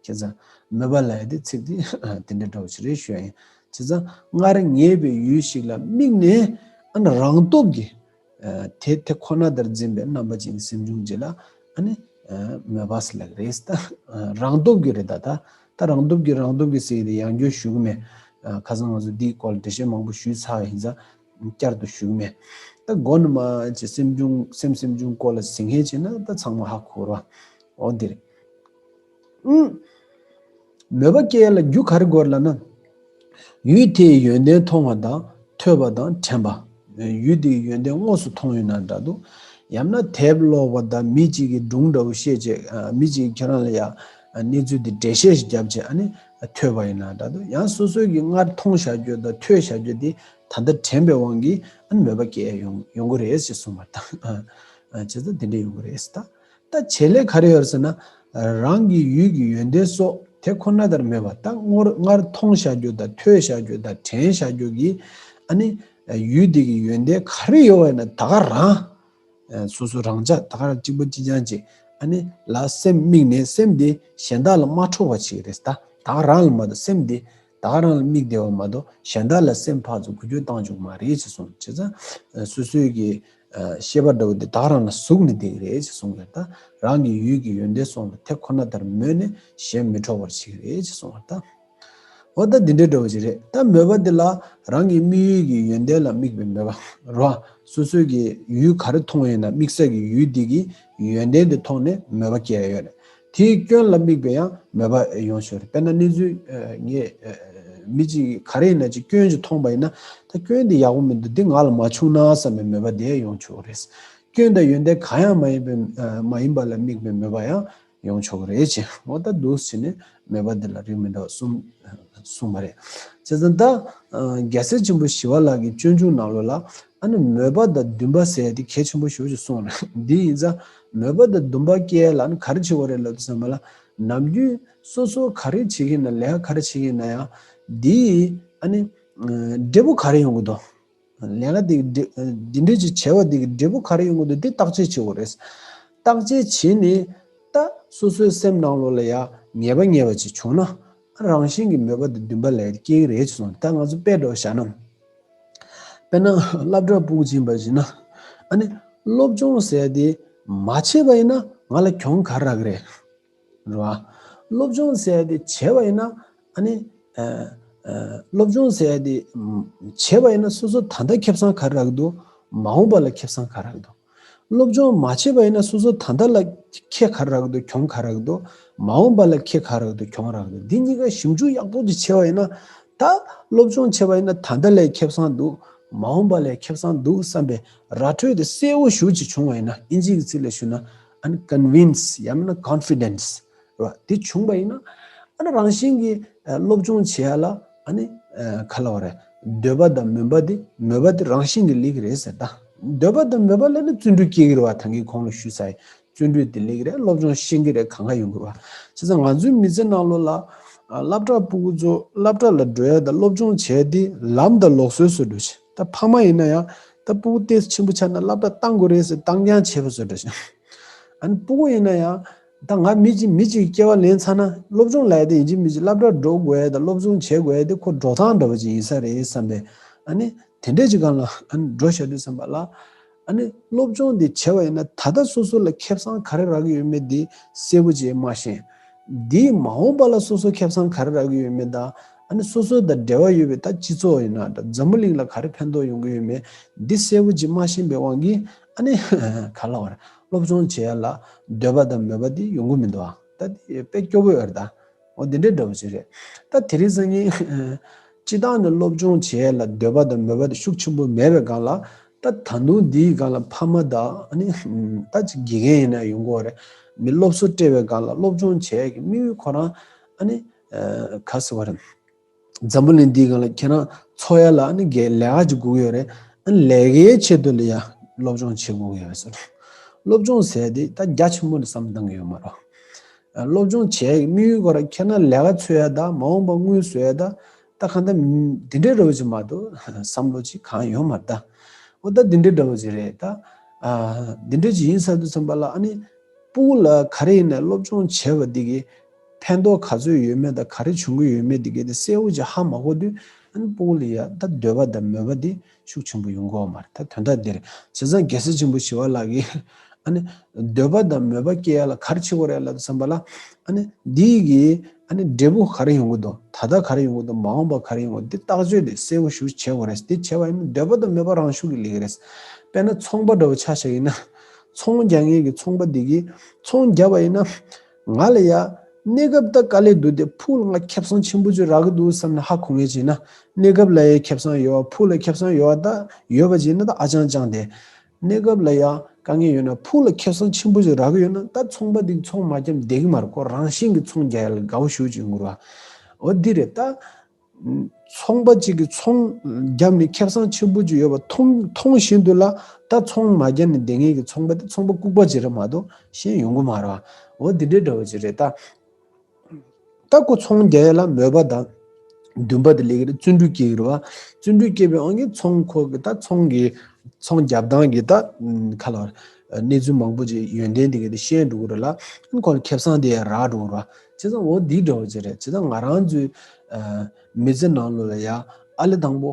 བྱས་ཙང་མོས་པ་ལབ་ཡ་དེ་ཚིག་དེ་དེ་འདྲ་འདྲ་བོ་ཞིག་རེད་ཞུ་ཡ་ཡིན། བྱས་ཙང་སྔར་ངེས་པའི་ཡུལ་ཞིག་ལ་དམིགས་ནས་ཨ་ནི་རང་སྟོབས་ཀྱིས་ཨ་དེ་དེ་ཁོ་ན་ལྟར་འཛིན་པའི་རྣམ་པ་ཅན་གྱི་སེམས་བྱུང་ཅིག་ལ་ཨ་ནི་ཨ་མོས་པ་ཟེར་ལབ་ཀྱི་རེད་ད། ཨ་རང་སྟོབས་ཀྱིས་རེད་ད་ད། ད་རང་སྟོབས་ཀྱིས་རང་སྟོབས་ཀྱིས་ཟེར་ཡ་དེ་ཡང་བསྐྱར་ཞུ་གི་མེད། ཨ་ཁ་སང་ང་ཚོ་འདིའི་སྐོར་ལ་འགྲེལ་བཤད་མང་པོ་ཞུས་ཚར་བ་ཡིན་ཙང་བསྐྱར་དུ་ཞུ་གི་མེད། ད་མགོ་ནས་མར་ཅིག་སེམས་བྱུང་སེམས་སེམས་བྱུང་སྐོར་ལ་ཟིན་མཁན་བྱས་ན་ད་ཚང་མ་ཧ་གོ་ར། འོ་འདི་རེད། ཨུམ། མོས་པ་སྐྱེ་ཡ་ལ་རྒྱུ་ག་རེ་དགོས་ལབ་ན། ཡུལ་དེའི་ཡོན་ཏན་མཐོང་བ་དང་ཐོས་པ་དང་དྲན་པ། ཡུལ་དེའི་ཡོན་ཏན་དངོས་སུ་མཐོང་ཡོད་ན་འདྲ་འདུག་ཡང་ན་དེབ་ཀློག་པ་དང་མི་གཅིག་གིས་སྒྲུང་འདྲ་བོ་བཤད་བྱས་ཨ་མི་གཅིག་གིས་ཁྱེད་རང་ལ་ཡ་གནས་ཚུལ་དེ་འགྲེལ་བཤད་ཞིག་བརྒྱབ་བྱས་ཨ་ནི་ཐོས་པ་ཡིན་ན་འདྲ་འདུག་ཡང་སོ་སོའི་གི་སྔར་མཐོང་བཞག་རྒྱུ་དང་ཐོས་བཞག་རྒྱུ་དེ་ད་ལྟ་དྲན་པའི་དབང་གིས་ཨ་ནི་མོས་པ་སྐྱེ་ཡ་ཡོང་ཡོང་གི་རེད་ཅེས་གསུངས་པ་དང་། ཨ་བྱས་ཙང་དེ་འདྲ་ཡོང་གི་རེད་ད། ད་བྱེད་ལས་ག་རེ་ཡོད་ཟེར་ན། རང་གི་ཡུལ་གྱི་ཡོན་ཏན་སོགས་དེ་ཁོ་ན་ལྟར་མོས་པ་ད་སྔོར་སྔར་མཐོང་བཞག་རྒྱུ་དང་ཐོས་བཞག་རྒྱུ་དང་དྲན་བཞག་རྒྱུ་གི་ཨ་ནི་ཡུལ་དེ་གི་ཡོན་ཏན་ག་རེ་ཡོད་པ་ཡིན་ན་ད་ག་རང་སོ་སོ་རང་ཅག་ད་ག་རང་གཅིག་པ་གཅིག་རྐྱང་ཅིག་ཨ་ནི་ལ་སེམས་དམིགས་ནས་སེམས་དེ་གཞན་དག་ལ་མ་འཕྲོག་པ་བྱེད་ཀྱི་རེད་ད། ད་ག་རང་ལ་མ་གཏོགས་སེམས་དེ་ད་ག་རང་ལ་དམིགས་བསྡད་པ་མ་གཏོགས་གཞན་དག་ལ་སེམས་ཕར་ཚུར་འགུལ་སྐྱོད་བཏང་བཅུག་མ་རེད་ཅེས་གསུངས། བྱས་ཙང་སོ་སོའི་གི་ཤེས་པ་འདྲ་བོ་འདི་བདག་རང་ལ་ཟུག་ནས་བསྡད་ཀྱི་རེད་ཅེས་གསུངས་པས་ད། རང་གི་ཡུལ་གྱི་ཡོན་ཏན་སོགས་ལ་དེ་ཁོ་ན་ལྟར་མོས་ནས་གཞན་མི་འཕྲོག་པར་བྱེད་ཀྱི་རེད་ཅེས་གསུངས་པ་ད། འོ་ད་འདི་འདྲའི་འདྲ་བོ་ཅིག་རེད་ད། མོས་པ་འདི་ལ་རང་གི་དམིགས་ཡུལ་གྱི་ཡོན་ཏན་ལ་དམིགས་པའི་མོས་པ་རོ། སོ་སོའི་གི་ཡུལ་ག་རེ་མཐོང་ཡོད་ན་དམིགས་བསལ་གྱི་ཡུལ་འདི་གི་ཡོན་ཏན་འདི་མཐོང་ནས་མོས་པ་སྐྱེ་ཡ་ཡོད་རེད། དེའི་སྐྱོན་ལ་དམིགས་པའི་ཡང་མོས་པ་ཡོང་ཆོག་རེད། དཔེར་ན་གནས་ཚུལ་ངས་མི་གཅིག་ག་རེ་ཡིན་ན་ཅིག་སྐྱོན་ཅིག་མཐོང་པ་ཡིན་ན་ད་སྐྱོན་འདི་ཡག་པོ་མི་འདུག་འདི་ང་ལ་མ་བྱུང་ན་བསམ་པའི་མོས་པ་དེ་ཡང་ཡོང་ཆོག་གི་རེད། སྐྱོན་དང་ཡོན་ཏན་གང་ཡང་མ་ཡིན་པའི་མ་ཡིན་པ་ལ་དམིགས་པའི་མོས་པ་ཡང་ཡོང་ཆོག་གི་རེད་ཅེས། འོ་ད་འདུག་སེ་བྱས་ནས་མོས་པ་འདི་ལ་རིགས་མི་འདྲ་བ་གསུམ་གསུངས་པ་རེད། བྱས་ཙང་ད་རྒྱལ་སྲས་ཆེན་པོ་ཞི་བ་ལྷ་གི་སྤྱོད་འཇུག་ནང་ལོགས་ལ་ཨ་ནི་མོས་པ་དང་འདུན་པ་ཟེར་ཡ་དེ་གལ་ཆེན་པོ་ཞེ་པོ་ཅིག་གསུངས་རེད། འདི་ཡིན་ཙང་མོས་པ་དང་འདུན་པ་སྐྱེ་ཡ་ལ་ཨ་ནི་ག་རེ་བྱེད་དགོས་རེད་ལབ་དུས་ཙམ་པ་ལ་ནམ་རྒྱུན་སོ་སོ་ག་རེ་བྱེད་ཀྱི་ཡིན་ན་ལས་ཀ་ག་རེ་བྱེད་ཀྱི་ཡིན་ན་ཡང་འདི་ཨ་ནི་འབྲས་བུ་ག་རེ་ཡོང་གི་འདུག་ལས་ཀ་དེ་གི་འབྲས་འདི་འདྲ་ཅིག་བྱས་པ་དེ་གི་འབྲས་བུ་ག་རེ་ཡོང་གི་འདུག་དེ་བརྟག་དཔྱད་བྱེད་དགོས་རེད། བརྟག་དཔྱད་བྱས་ནས་ད་སོ་སོའི་སེམས་ནང་ལོགས་ལ་ཡ་ངེས་པ་ངེས་པ་ཅིག་བྱུང་ན་རང་བཞིན་གྱི་མོས་པ་དང་འདུན་པ་ལ་ཡ་སྐྱེ་གི་རེད་ཅེས་གསུངས། ད་ང་ཚོ་དཔེ་འདྲ་བོ་བཞག་ན། དཔེར་ན་སློབ་གྲྭ་སྤུ་གུ་ཅིག་ཡིན་པ་ཡིན་ན་ཨ་ནི་སློབ་སྦྱོང་ཟེར་ཡ་དེ་མ་བྱས་པ་ཡིན་ན་ང་ལ་གྱོང་ག་རེ་རག་གི་རེད། རེད་བ། སློབ་སྦྱོང་ཟེར་ཡ་དེ་བྱས་པ་ཡིན་ན་ཨ་ནི་ཨ་ཨ་སློབ་སྦྱོང་ཟེར་ཡ་དེ་ཨམ་བྱས་པ་ཡིན་ན་སོ་སོ་ད་ལྟ་ཁེ་བཟང་ག་རེ་རག་གི་འདུག་མ་འོངས་པ་ལ་ཁེ་བཟང་ག་རེ་རག་གི་འདུག་སློབ་སྦྱོང་མ་བྱས་པ་ཡིན་ན་སོ་སོ་ད་ལྟ་ལ་ཁེ་ག་རེ་རག་གི་འདུག་གྱོང་ག་རེ་རག་གི་འདུག་མ་འོངས་པ་ལ་ཁེ་ག་རེ་རག་གི་འདུག་གྱོང་རག་གི་འདུག་འདི་གཉིས་ཀ་ཞིབ་འཇུག་ཡག་པོ་ཅིག་བྱས་པ་ཡིན་ན་ད་སློབ་སྦྱོང་བྱས་པ་ཡིན་ན་ད་ལྟ་ལ་ཁེ་བཟང་འདུག་མ་འོངས་པ་ལ་ཁེ་བཟང་འདུག་བསམ་པའི་ར་སྤྲོད་དེ་གསལ་པོ་ཞེ་པོ་ཅིག་བྱུང་བ་ཡིན་ན་ཨིན་ཇིའི་ཚིག་ལ་ཞུ་ན་ཨ་ནི་ཀོན་ཝིན་སི་ཡང་མིན་ན་ཀོན་ཕི་ཌེན་སི་རེད་བ། དེ་བྱུང་བ་ཡིན་ན་ཨ་ནི་རང་བཞིན་གྱིས་ཨ་སློབ་སྦྱོང་བྱེད་ཡ་ལ་ཨ་ནི་ཨ་ག་ལབ་དགོས་རེད། འདོད་པ་དང་མོས་པ་དེ་མོས་པ་དེ་རང་བཞིན་གྱིས་སླེབས་ཀྱི་རེད་ཟེར། ད་འདོད་པ་དང་མོས་པ་སླེབས་ན་བརྩོན་འགྲུས་སྐྱེ་གི་རེད་བ། ད་གིན་གོང་ལ་ཞུས་ཚར་ཡིན། བརྩོན་འགྲུས་དེ་སླེབས་ཀྱི་རེད། སློབ་སྦྱོང་ཤེས་ཀྱི་རེད། གང་ག་ཡོང་གི་རེད་བ། བྱས་ཙང་ང་ཚོའི་མི་ཚེ་ནང་ལོགས་ལ་ཨ་སློབ་གྲྭ་སྤུ་གུ་ཚོ་སློབ་གྲྭ་ལ་འགྲོ་ཡ་དང་སློབ་སྦྱོང་བྱས་ཏེ་ལམ་དང་ལུགས་སྲོལ་བཟོ་འདྲ་ཞིག་ད་ཕ་མ་ཡིན་ན་ཡང་ད་སྤུ་གུ་ཏོག་ཙམ་ཆེན་པོ་ཆགས་ན་སློབ་གྲྭ་བཏང་དགོས་རེད་ཟེར་བཏང་རྐྱང་བྱས་པ་བཟོ་འདྲ་ཞིག་ཨ་ནི་སྤུ་གུ་ཡིན་ན་ཡང་ད་ང་མི་གཅིག་མི་གཅིག་གི་སྐྱེ་བ་ལེན་ཚར་ན་སློབ་སྦྱོང་ལབ་ཡ་དེ་ཡིན་གཅིག་མིན་གཅིག་སློབ་གྲྭ་འགྲོ་དགོས་ཡ་དང་སློབ་སྦྱོང་བྱེད་དགོས་ཡ་དེ་ཁོ་འགྲོ་སྟངས་འདྲ་བ་ཅིག་ཡིན་ས་རེད་བསམ་པའི་ཨ་ནི་དེ་འདྲས་ཅིག་སྒང་ལ་ཨ་ནི་འགྲོ་བཞག་དུས་ཙམ་པ་ལ་ཨ་ནི་སློབ་སྦྱོང་དེ་བྱས་པ་ཡིན་ན་ད་ལྟ་སོ་སོ་ལ་ཁེ་བཟང་ག་རེ་རག་གི་ཡོད་མེད་དེ་གསལ་པོ་ཅིག་མ་ཤེས། དེའི་མ་འོངས་པ་ལ་སོ་སོ་ཁེ་བཟང་ག་རེ་རག་གི་ཡོད་མེད་དང་ཨ་ནི་སོ་སོ་དང་འབྲེལ་བ་ཡོད་པའི་ད་སྤྱི་ཚོགས་ཡིན་ན་འདྲ་འཛམ་བུ་གླིང་ལ་ག་རེ་ཕན་ཐོགས་ཡོང་གི་ཡོད་མེད་འདི་གསལ་པོ་ཅིག་མ་ཤེས་པའི་དབང་གིས་ཨ་ནི་ག་ལབ་དགོས་རེད། སློབ་སྦྱོང་བྱེད་ཡ་ལ་འདོད་པ་དང་མོས་པ་དེ་ཡོང་གི་མི་འདུག་ཨ། ད་དེ་དཔེ་སྐྱོ་པོ་ཡོད་རེད་ད། འོ་དེ་འདྲའི་འདྲ་བོ་ཞིག་རེད། ད་དེ་རིང་སང་ཉིན་སྤྱི་བཏང་ནས་སློབ་སྦྱོང་བྱེད་ཡ་ལ་འདོད་པ་དང་མོས་པ་དེ་ཤུགས་ཆེན་པོ་མེད་པའི་སྒང་ལ། ད་ད་དུང་འདིའི་སྒང་ལ་ཕ་མ་དང་ཨ་ནི་ད་ཅིག་དགེ་རྒན་ཡིན་ན་ཡོང་གི་ཡོད་རེད། མི་སློབ་གསོ་སྤྲད་པའི་སྒང་ལ་སློབ་སྦྱོང་བྱེད་ཡ་གི་དམིགས་ཡུལ་ཁོ་རང་ཨ་ནི་ག་ཟེར་བ་རེད། འཛམ་བུ་གླིང་འདིའི་སྒང་ལ་ཁྱེད་རང་འཚོ་ཡ་ལ་ཨ་ནི་དགེ་ལས་ཀ་ཅིག་དགོས་ཀྱི་ཡོད་རེད། ཨ་ནི་ལས་ཀའི་ཆེད་དུ་ལ་ཡ་སློབ་སྦྱོང་བྱེད་དགོས་ཀྱི་ཡོད་རེད་ཟེར། སློབ་སྦྱོང་ཟེར་དེ་ད་རྒྱ་ཆེན་པོ་ནས་བསམ་བཏང་གི་ཡོད་མ་རེད། སློབ་སྦྱོང་བྱས་དམིགས་ཡུལ་སྐོར་ཁྱེད་རང་ལས་ཀ་འཚོལ་ཡ་ད་མ་འོངས་པ་དངུལ་བཟོ་ཡ་ད། ད་གང་ལྟར་འདི་འདྲའི་རོལ་ཅིག་མ་གཏོགས་བསམ་བློ་ཅིག་གང་ཡོད་མ་རེད་ད། འོ་ད་འདི་འདྲའི་འདྲ་བོ་ཅིག་རེད་ད། ཨ་འདི་འདྲ་ཅིག་ཡིན་ས་དུས་ཙམ་པ་ལ་ཨ་ནི་སྤུ་གུ་ལ་ག་རེ་ཡིན་ན་སློབ་སྦྱོང་བྱས་པ་འདི་གི་ཕན་ཐོགས་ག་ཚོད་ཡོད་མེད་དང་ག་རེ་བྱུང་གི་ཡོད་མེད་འདི་གི་དེ་གསལ་བོ་ཅིག་ཧ་མ་གོ་དུས། ཨ་ནི་སྤུ་གུ་ལ་ཡ་ད་འདོད་པ་དང་མོས་པ་འདི་ཤུགས་ཆེན་པོ་ཡོང་གི་ཡོད་མ་རེད། ད་དོན་དག་འདིར་བྱས་ཙང་རྒྱལ་སྲས་ཆེན་པོ་ཞི་བ་ལྷ་གིས་ཨ་ནི་འདོད་པ་དང་མོས་པ་སྐྱེ་ཡ་ལ་ག་རེ་བྱེད་དགོས་རེད་ལབ་དུས་ཙམ་པ་ལ། ཨ་ནི་འདི་གི་ཨ་ནི་འབྲས་བུ་ག་རེ་ཡོང་གི་འདུག་ད་ལྟ་ག་རེ་ཡོང་གི་འདུག་མ་འོངས་པ་ག་རེ་ཡོང་གི་འདུག་འདི་བརྟག་དཔྱད་དེ་གསལ་པོ་ཞིག་བྱེད་དགོས་རེད། འདི་བྱས་པ་ཡིན་ན་འདོད་པ་དང་མོས་པ་རང་ཤུགས་ཀྱིས་སླེབས་ཀྱི་རེད། དཔེར་ན་ཚོང་པ་འདྲ་བོ་ཆ་བཞག་ཡིན་ན། ཚོང་རྒྱག་མཁན་གྱི་ཚོང་པ་འདི་གིས་ཚོང་བརྒྱབ་པ་ཡིན་ན། ང་ལ་ཡ་གནས་སྐབས་ད་དཀའ་ལས་འདུག་སྟེ་ཕུགས་ལ་ང་ཁེ་བཟང་ཆེན་པོ་ཅིག་རག་གི་འདུག་བསམ་ནས་ཧ་གོ་མཁན་ཅིག་ཡིན་ན། གནས་སྐབས་ལ་ཡ་ཁེ་བཟང་ཡོད་པ་ཕུགས་ལ་ཁེ་བཟང་ཡོད་པ་ད་ཡོད་པ་ཅིག་ཡིན་ན་ད་ཨ་ཅང་ཅང་དེ། གནས་སྐབས་ལ་ཡ་དཀའ་ངལ་ཡོད་ན་ཕུགས་ལ་ཁེ་བཟང་ཆེན་པོ་ཅིག་རག་གི་ཡོད་ན་ད་ཚོང་པ་འདི་ཚོང་མ་བརྒྱབ་བསྡད་ཀྱི་མ་རེད། ཁོ་རང་བཞིན་གྱིས་ཚོང་རྒྱག་ཡ་ལ་དགའ་བོ་ཞེ་པོ་ཅིག་ཡོང་གི་རེད་བ། འོ་འདི་རེད་ད། ཚོང་པ་གཅིག་གིས་ཚོང་བརྒྱབ་ནས་ཁེ་བཟང་ཆེན་པོ་ཅིག་ཡོད་པ་མཐོང་མཐོང་བཞིན་དུ་ལ། ད་ཚོང་མ་བརྒྱབ་ནས་བསྡད་མཁན་གྱི་ཚོང་པ་དེ་ཚོང་པ་ལྐུགས་པ་ཅིག་རེད་མ་གཏོགས་གཞན་ཡོང་གི་མ་རེད་བ། འོ་འདི་འདྲའི་འདྲ་བོ་ཅིག་རེད་ད། ད་ཁོ་ཚོང་རྒྱག་ཡ་ལ་མོས་པ་དང་འདུན་པ་དེ་སླེབས་ཀྱི་རེད། བརྩོན་འགྲུས་སྐྱེ་གི་རེད་བ། བརྩོན་འགྲུས་སྐྱེས་པའི་དབང་གིས་ཚོང་ཁོ་གི་ད་ཚོང་གི་ཚོང་རྒྱབ་སྟངས་ཀྱི་ད་ཁ་ལ་གནས་ཚུལ་མང་པོ་ཅིག་ཡོན་ཏན་དེ་ག་དེ་ཤེས་འགྲོ་གི་རེད་ལ། ཁོ་ལ་ཁེ་བཟང་དེ་ཡང་རག་འགྲོ་གི་རེད་བ། བྱས་ཙང་འོ་འདི་འདྲ་བོ་ཅིག་རེད། བྱས་ཙང་ང་རང་ཚོའི་མི་ཚེ་ནང་ལོགས་ལ་ཡ་ཨ་ལེ་དང་པོ་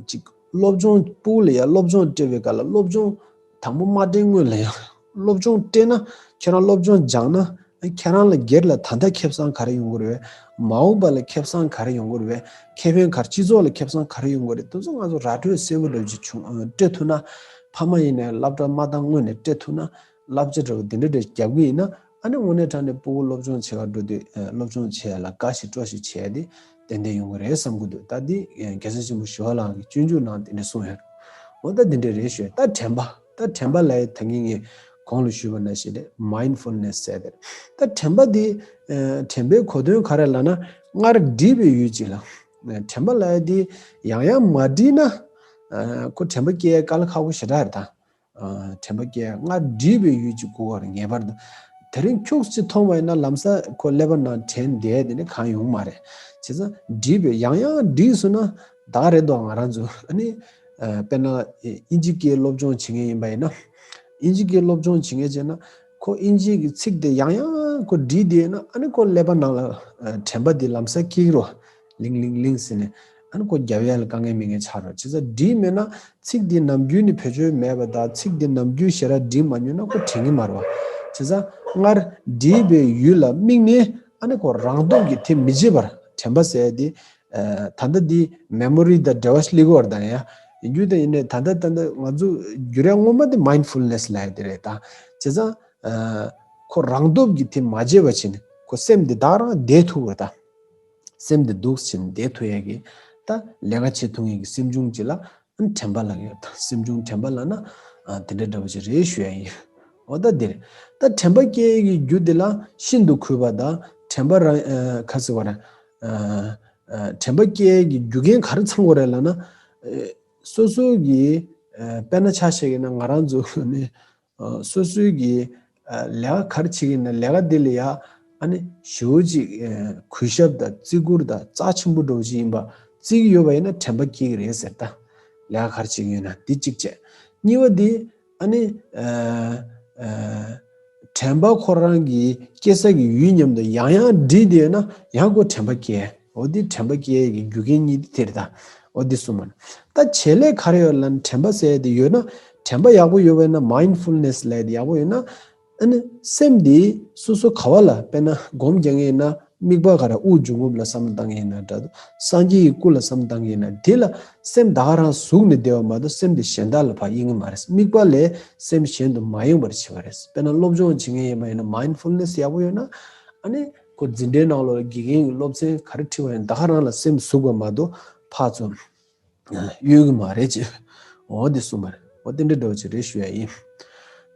ཅིག་སློབ་སྦྱོང་སྤུ་གུ་ལ་ཡ་སློབ་སྦྱོང་སྤྲད་པའི་སྐབས་ལ་སློབ་སྦྱོང་དང་པོ་མ་སྤྲད་སྔོན་ལ་ཡ་སློབ་སྦྱོང་སྤྲད་ན་ཁྱེད་རང་སློབ་སྦྱོང་སྦྱངས་ན་ཁྱེད་རང་ལ་སྒེར་ལ་ད་ལྟ་ཁེ་བཟང་ག་རེ་ཡོང་གི་རེད་པས། མ་འོངས་པ་ལ་ཁེ་བཟང་ག་རེ་ཡོང་གི་རེད་པས། ཁེ་ཕན་ག་རེ་སྤྱི་ཚོགས་ལ་ཁེ་བཟང་ག་རེ་ཡོང་གི་རེད། དེ་ཚོ་ང་ཚོ་ར་སྤྲོད་གསལ་པོ་འདྲ་ཅིག་བྱུང་སྤྲད་ཐུབ་ན། ཕ་མ་ཡིན་ནའི་སློབ་གྲྭ་མ་བཏང་སྔོན་ནས་སྤྲད་ཐུབ་ན། བསླབ་བྱ་འདྲ་བོ་འདི་འདྲ་འདྲ་རྒྱབ་གི་ཡིན་ན། ཨ་ནི་དངོས་གནས་དྲང་གནས་སྤུ་གུ་སློབ་སྦྱོང་བྱེད་ག་འགྲོ་དུས་སློབ་སྦྱོང་བྱེད་ཡ་ལ་དགའ་ཞིང་སྤྲོ་ཞིང་བྱེད་ཡ་དེ་ཏན་ཏན་ཡོང་གི་རེད་བསམ་གི་འདུག་ད་འདི་རྒྱལ་སྲས་ཆེན་པོ་ཞི་བ་ལྷ་གིས་སྤྱོད་འཇུག་ནང་དེ་འདྲ་གསུངས་ཡོད། འོ་ད་འདི་འདྲ་རེད་ཞུ། ད་དྲན་པ། ད་དྲན་པ་ལབ་ཡ་ད་གིན་ངས་གོང་ལ་ཞུས་པ་ནང་བཞིན་རེད། མའིན་ཌ་ཕུལ་ནེ་སི་ཟེར་དེ་རེད། ད་དྲན་པ་འདི་དྲན་པའི་གོ་དོན་ག་རེ་ལབ་ན། སྔར་བསྒྲིགས་པའི་ཡུལ་གཅིག་ལ། དྲན་པ་ལབ་ཡ་འདི་ཡང་ཡང་མ་བསྒྲིགས་ན་ཁོ་དྲན་པ་སྐྱེ་ཡ་དཀའ་ལས་ཁག་པོ་ཞེ་དྲག་རེད་ད། དྲན་པ་སྐྱེ་ཡ་སྔར་བསྒྲིགས་པའི་ཡུལ་གཅིག་དགོས་པ་རེད་ངེས་པར་དུ། དེ་རིང་ཁྱུག་ཅིག་མཐོང་བ་ཡིན་ན་ལམ་སང་ཁོ་ཀླད་པ་ནང་དྲན་བསྡད་དེ་ནི་གང་ཡོང་མ་རེད། བྱས་ཙང་བསྒྲིགས་པའི་ཡང་ཡང་བསྒྲིགས་སོང་ན་ད་རེད་དོ། ང་རང་ཚོ་ཨ་ནི་དཔེར་ན་དབྱིན་ཇི་སྐད་སློབ་སྦྱོང་བྱེད་མཁན་ཡིན་པ་ཡིན་ན། དབྱིན་ཇི་སྐད་སློབ་སྦྱོང་བྱེད་མཁན་བྱས་ན་ཁོ་དབྱིན་ཇི་གི་ཚིག་དེ་ཡང་ཡང་ཁོ་བསྒྲིགས་བསྡད་ན་ཨ་ནི་ཁོ་ཀླད་པ་ནང་ལ་དྲན་པ་དེ་ལམ་སང་སྐྱེ་གི་རེད། ལིང་ལིང་ལིང་ཟེར་ནས་ཨ་ནི་ཁོ་རྒྱབ་ཡ་ལ་དཀའ་ངལ་མེད་མཁན་ཆགས་རེད། བྱས་ཙང་བསྒྲིགས་མེད་ན། ཚིག་འདི་ནམ་རྒྱུན་ནས་བེད་སྤྱོད་མེད་པ་དང་ཚིག་འདི་ནམ་རྒྱུན་ཞེ་དྲག་བསྒྲིགས་མ་མྱོང་ན་ཁོ་དྲན་གྱི་མ་རེད་བ། བྱས་ཙང་སྔར་བསྒྲིགས་པའི་ཡུལ་ལ་དམིགས་ནས་ཨ་ནི་ཁོ་རང་སྟོབས་ཀྱིས་དེ་མི་བརྗེད་པར་དྲན་པ་ཟེར་ཡ་དེ། ད་ལྟ་འདི་མེ་མོ་རི་དང་འབྲེལ་བ་ཞིག་སླེབས་ཀྱི་ཡོད་རེད་ད། ཡ་ཡིན་རྒྱུ་དེ་ཡིན་ནའི་ད་ལྟ་ད་ལྟ་ང་ཚོ་རྒྱུ་ར་སྔོན་མ་དེ་མའིན་ཌ་ཕུལ་ནེ་སི་ལབ་ཡ་དེ་རེད་ད། བྱས་ཙང་ཁོ་རང་སྟོབས་ཀྱིས་དེ་མ་བརྗེད་པ་བྱས་ནས་ཁོ་སེམས་དེ་བདག་རང་བདེ་ཐུབ་ཀྱི་རེད་ད། སེམས་དེ་འདུག་སེ་བྱས་ནས་བདེ་ཐུབ་ཡ་གི་ད་ལས་ཀ་བྱེད་ཐུབ་མཁན་གྱི་སེམས་བྱུང་ཅིག་ལ། ཨ་ནི་དྲན་པ་ལབ་ཀྱི་ཡོད་ད། སེམས་བྱུང་དྲན་པ་ལབ་ན་ཨ་དེ་འདྲ་འདྲ་བོ་ཅིག་རེད་ཞུ་ཡ་ཡིན། འོ་ད་འདིར་ད་དྲན་པ་སྐྱེ་ཡ་གི་རྒྱུ་དེ་ལ་ཤིན་ཏུ་གུས་པ་དང་དྲན་པ་རང་ཨ་ག་ཟེར་བ་རེད། ཨ་ཨ་དྲན་པ་སྐྱེ་ཡ་གི་རྒྱུ་རྐྱེན་ག་རེ་ཚང་དགོས་རེད་ལབ་ན། ཨ་སོ་སོ་གི་ཨ་དཔེར་ན་ཆ་བཞག་གི་ན་ང་རང་ཚོ་ནི། སོ་སོའི་གི་ལས་ཀ་ག་རེ་བྱེད་ཀྱི་ཡིན་ན་ལས་ཀ་འདི་ལ་ཡ་ཨ་ནི་ཞེ་པོ་ཅིག་གུས་ཞབས་དང་བརྩི་བཀུར་དང་རྩ་ཆེན་པོ་འདྲ་བོ་ཅིག་ཡིན་པ་བརྩི་གི་ཡོད་པ་ཡིན་ན་དྲན་པ་སྐྱེ་གི་རེད་ཟེར་ད། ལས་ཀ་ག་རེ་བྱེད་ཀྱི་ཡོད་ན་འདི་གཅིག་བྱས། གཉིས་པ་འདི་ཨ་ནི་དྲན་པ་ཁོ་རང་གི་སྐྱེ་ས་གི་ཡུལ་མཉམ་དུ་ཡང་ཡང་བསྒྲིགས་བསྡད་ཡོད་ན་ཡང་ཁོ་དྲན་པ་སྐྱེ། འོ་འདི་དྲན་པ་སྐྱེ་ཡས་ཀྱི་རྒྱུ་རྐྱེན་གཉིས་དེ་དེ་རེད་ད། འོ་འདི་གསུངས་མ་ན། ད་བྱེད་ལས་ག་རེ་ཡོད་ལབ་ན་དྲན་པ་ཟེར་ཡས་དེ་ཡོད་ན། དྲན་པ་ཡག་པོ་ཡོད་པ་ཡིན་ན་མའིན་ཌ་ཕུལ་ནེ་སི་ལབ་ཡས་དེ་ཡག་པོ་ཡོད་ན། ཨ་ནི་སེམས་དེ་སོ་སོ་ག་བ་ལ་དཔེར་ན་སྒོམ་རྒྱག་མཁན་ཡིན་ན་ དམིགས་པ་ག་རེ་དབུགས་འབྱུང་རྔུབ་ལ་བསམ་བློ་བཏང་གི་ཡིན་ན་འདྲ་འདུག་སངས་རྒྱས་ཀྱི་སྐུ་ལ་བསམ་བློ་བཏང་གི་ཡིན་ན་དེ་ལ་སེམས་ད་ག་རང་ཟུག་ནས་བསྡད་པ་མ་གཏོགས་སེམས་དེ་གཞན་དག་ལ་ཕར་གཡེང་གི་མ་རེད། དམིགས་པ་ལས་སེམས་གཞན་དུ་མ་ཡེངས་པར་བྱེད་པ་རེད། དཔེར་ན་སློབ་སྦྱོང་བྱེད་མཁན་ཡིན་པ་ཡིན་ན་མའིན་ཌ་ཕུལ་ནེ་སི་ཡག་པོ་ཡོད་ན་ཨ་ནི་ཁོ་འཛིན་གྲྭའི་ནང་ལོགས་ལ་དགེ་རྒན་གྱིས་སློབ་ཚན་ག་རེ་ཁྲིད་པ་ཡིན་ད་ག་རང་ལ་སེམས་ཟུག་པ་མ་གཏོགས་ཕར་ཚུར་གཡོལ་གྱི་མ་རེད་ཅེས། འོ་དེ་གསུངས་པ་རེད། འོ་དེ་འདྲ་འདྲ་བོ་ཅིག་རེད་ཞུ་ཡ་ཡིན།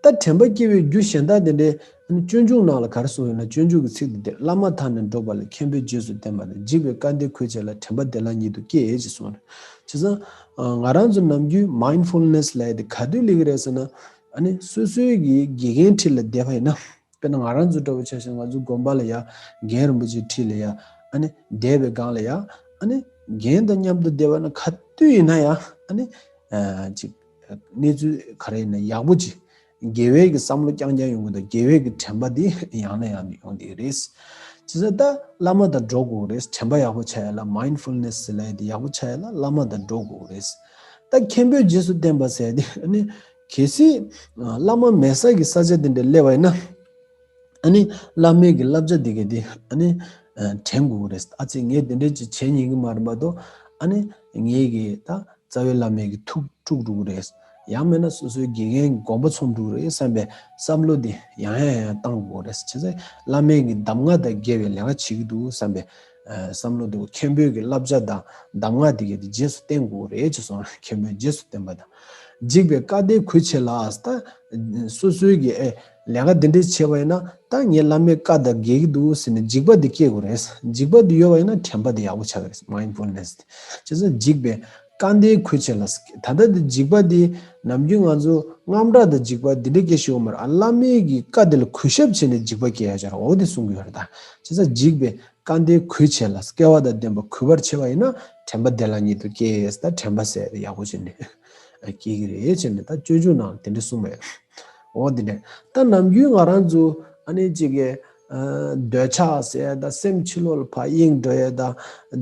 ད་དྲན་པ་སྐྱེ་བའི་རྒྱུ་གཞན་དག་དེ་འདྲའི་ཨ་ནི་སྤྱོད་འཇུག་ནང་ལ་ག་རེ་གསུངས་ཡོད་ན། སྤྱོད་འཇུག་གི་ཚིག་དེ་འདིར་བླ་མ་ཐ་ནས་འགྲོགས་པ་ལ་མཁན་པོས་རྗེས་སུ་བསྟན་པ་དང་། འཇིགས་པའི་སྐལ་ལྡན་གུས་བྱས་ལ། དྲན་པ་བདེ་ལ་ཉིད་དུ་སྐྱེ་ཞེས་གསུངས་པ་རེད། བྱས་ཙང་ང་རང་ཚོ་ནམ་རྒྱུན་མའིན་ཌ་ཕུལ་ནེ་སི་ལབ་ཡ་དེ་ག་དུས་སླེབས་ཀྱི་རེད་ཟེར་ན། ཨ་ནི་སོ་སོའི་གི་དགེ་རྒན་འཁྲིས་ལ་བསྡད་པ་ཡིན་ན། དཔེར་ན་ང་རང་ཚོ་འདྲ་བོ་ཆ་བཞག་ན་ང་ཚོ་དགོན་པ་ལ་ཡ་རྒན་རིན་པོ་ཆེའི་འཁྲིས་ལ་ཡ་ཨ་ནི་བསྡད་པའི་སྒང་ལ་ཡ་ཨ་ནི་རྒན་དང་མཉམ་དུ་བསྡད་པ་ན་ག་དུས་ཡིན་ན་ཡ་ཨ་ནི་ཨ་ཅིག་གནས་ཚུལ་ག་རེ་ཡིན་ན་ཡག་པོ་ཅིག་དགེ་བའི་གི་བསམ་བློ་རྐྱང་རྐྱང་ཡོང་གི་འདུག་དགེ་བའི་གི་དྲན་པ་འདི་ཡང་ནས་ཡང་དུ་ཡོང་བསྡད་ཀྱི་རེད། བྱས་ཙང་ད་བླ་མ་དང་འགྲོགས་དགོས་ཀྱི་རེད། དྲན་པ་ཡག་པོ་ཆགས་ཡ་ལ་མའིན་ཌ་ཕུལ་ནེ་སི་ཟེར་ལབ་ཡ་དེ་ཡག་པོ་ཆགས་ཡ་ལ་བླ་མ་དང་འགྲོགས་དགོས་ཀྱི་རེད། ད་མཁན་པོས་རྗེས་སུ་བསྟན་པ་ཟེར་ཡ་དེ་ཨ་ནི་གལ་སྲིད་བླ་མ་མེད་ས་གི་ས་ཆ་དེ་འདྲ་སླེབས་པ་ཡིན་ན། ཨ་ནི་བླ་མའི་གི་བསླབ་བྱ་དེ་ག་དེ་ཨ་ནི་དྲན་དགོས་ཀྱི་རེད། ཨ་ཙི་ངས་དེ་འདྲ་ཅིག་བྱེད་ཉན་གི་མ་རེད་མ་གཏོགས་ཨ་ནི་ངའི་གི་ད་རྩ་བའི་བླ་མའི་གི་ཐུགས་དཀྲུགས་འགྲོ་གི་རེད། ཡང་མིན་ན་སོ་སོའི་དགེ་རྒན་གི་དགོངས་པ་མཚུངས་འགྲོ་གི་རེད་བསམ་པའི་བསམ་བློ་དེ་ཡང་ཡང་ཡང་བཏང་དགོས་ཀྱི་རེད། བྱས་ཙང་བླ་མའི་གི་གདམས་ངག་དང་འགལ་བའི་ལས་ཀ་བྱེད་ཀྱི་འདུག་བསམ་པའི་བསམ་བློ་དེ་མཁན་པོའི་གི་བསླབ་བྱ་དང་གདམས་ངག་དེ་ག་དེ་རྗེས་སུ་བསྟན་དགོས་ཀྱི་རེད་ཅེས་གསུངས། མཁན་པོས་རྗེས་སུ་བསྟན་པ་དང་། འཇིགས་པའི་སྐལ་ལྡན་གུས་བྱས་ལ། ད་སོ་སོའི་གི་ཨེ་ལས་ཀ་འདི་འདྲ་བྱས་པ་ཡིན་ན་ད་ངའི་བླ་མའི་བཀའ་དང་འགལ་གྱི་འདུག་ཟེར་ནས་འཇིགས་པ་འདི་སྐྱེ་དགོས་རེད། འཇིགས་པ་འདི་ཡོད་པ་ཡིན་ན་དྲན་པ་འདི་ཡག་པོ་ཆགས་ཀྱི་རེད། མའིན་ཌ་ཕུལ་ནེ་སི་འདི། བྱས་ཙང་འཇིགས་པའི་སྐལ་ལྡན་གུས་བྱས་ལ། ད་ལྟ་འདི་འཇིགས་པ་འདི་ནམ་རྒྱུན་ང་ཚོ་དངངས་སྐྲག་དང་འཇིགས་པ་འདི་འདྲ་སྐྱེ་ཤེས་ཡོད་མ་རེད། ཨ་བླ་མའི་གི་བཀའ་འདི་ལ་གུས་ཞབས་བྱས་ནས་འཇིགས་པ་སྐྱེ་ཡ་ཅིག་རེད། འོ་འདི་གསུང་གི་ཡོད་རེད་ད། བྱས་ཙང་འཇིགས་པའི་སྐལ་ལྡན་གུས་བྱས་ལ། སྐལ་བ་དང་ལྡན་པ་གུས་པར་བྱས་པ་ཡིན་ན་དྲན་པ་བདེ་ལ་ཉིད་དུ་སྐྱེ། ད་དྲན་པ་ཟེར་ཡག་པོ་བྱས་ནས་སྐྱེ་གི་རེད་བྱས་ནས་ད་སྤྱོད་འཇུག་ནང་དེ་འདྲ་གསུངས་པས། འོ་འདི་འདྲ་ད་ནམ་རྒྱུན་ང་རང་ཚོ་ཨ་ནི་གཅིག་གི་འདོད་ཆགས་ཟེར་ཡ་ད་སེམས་ཕྱི་ལོགས་ལ་ཕར་གཡེང་འགྲོ་ཡ་ད་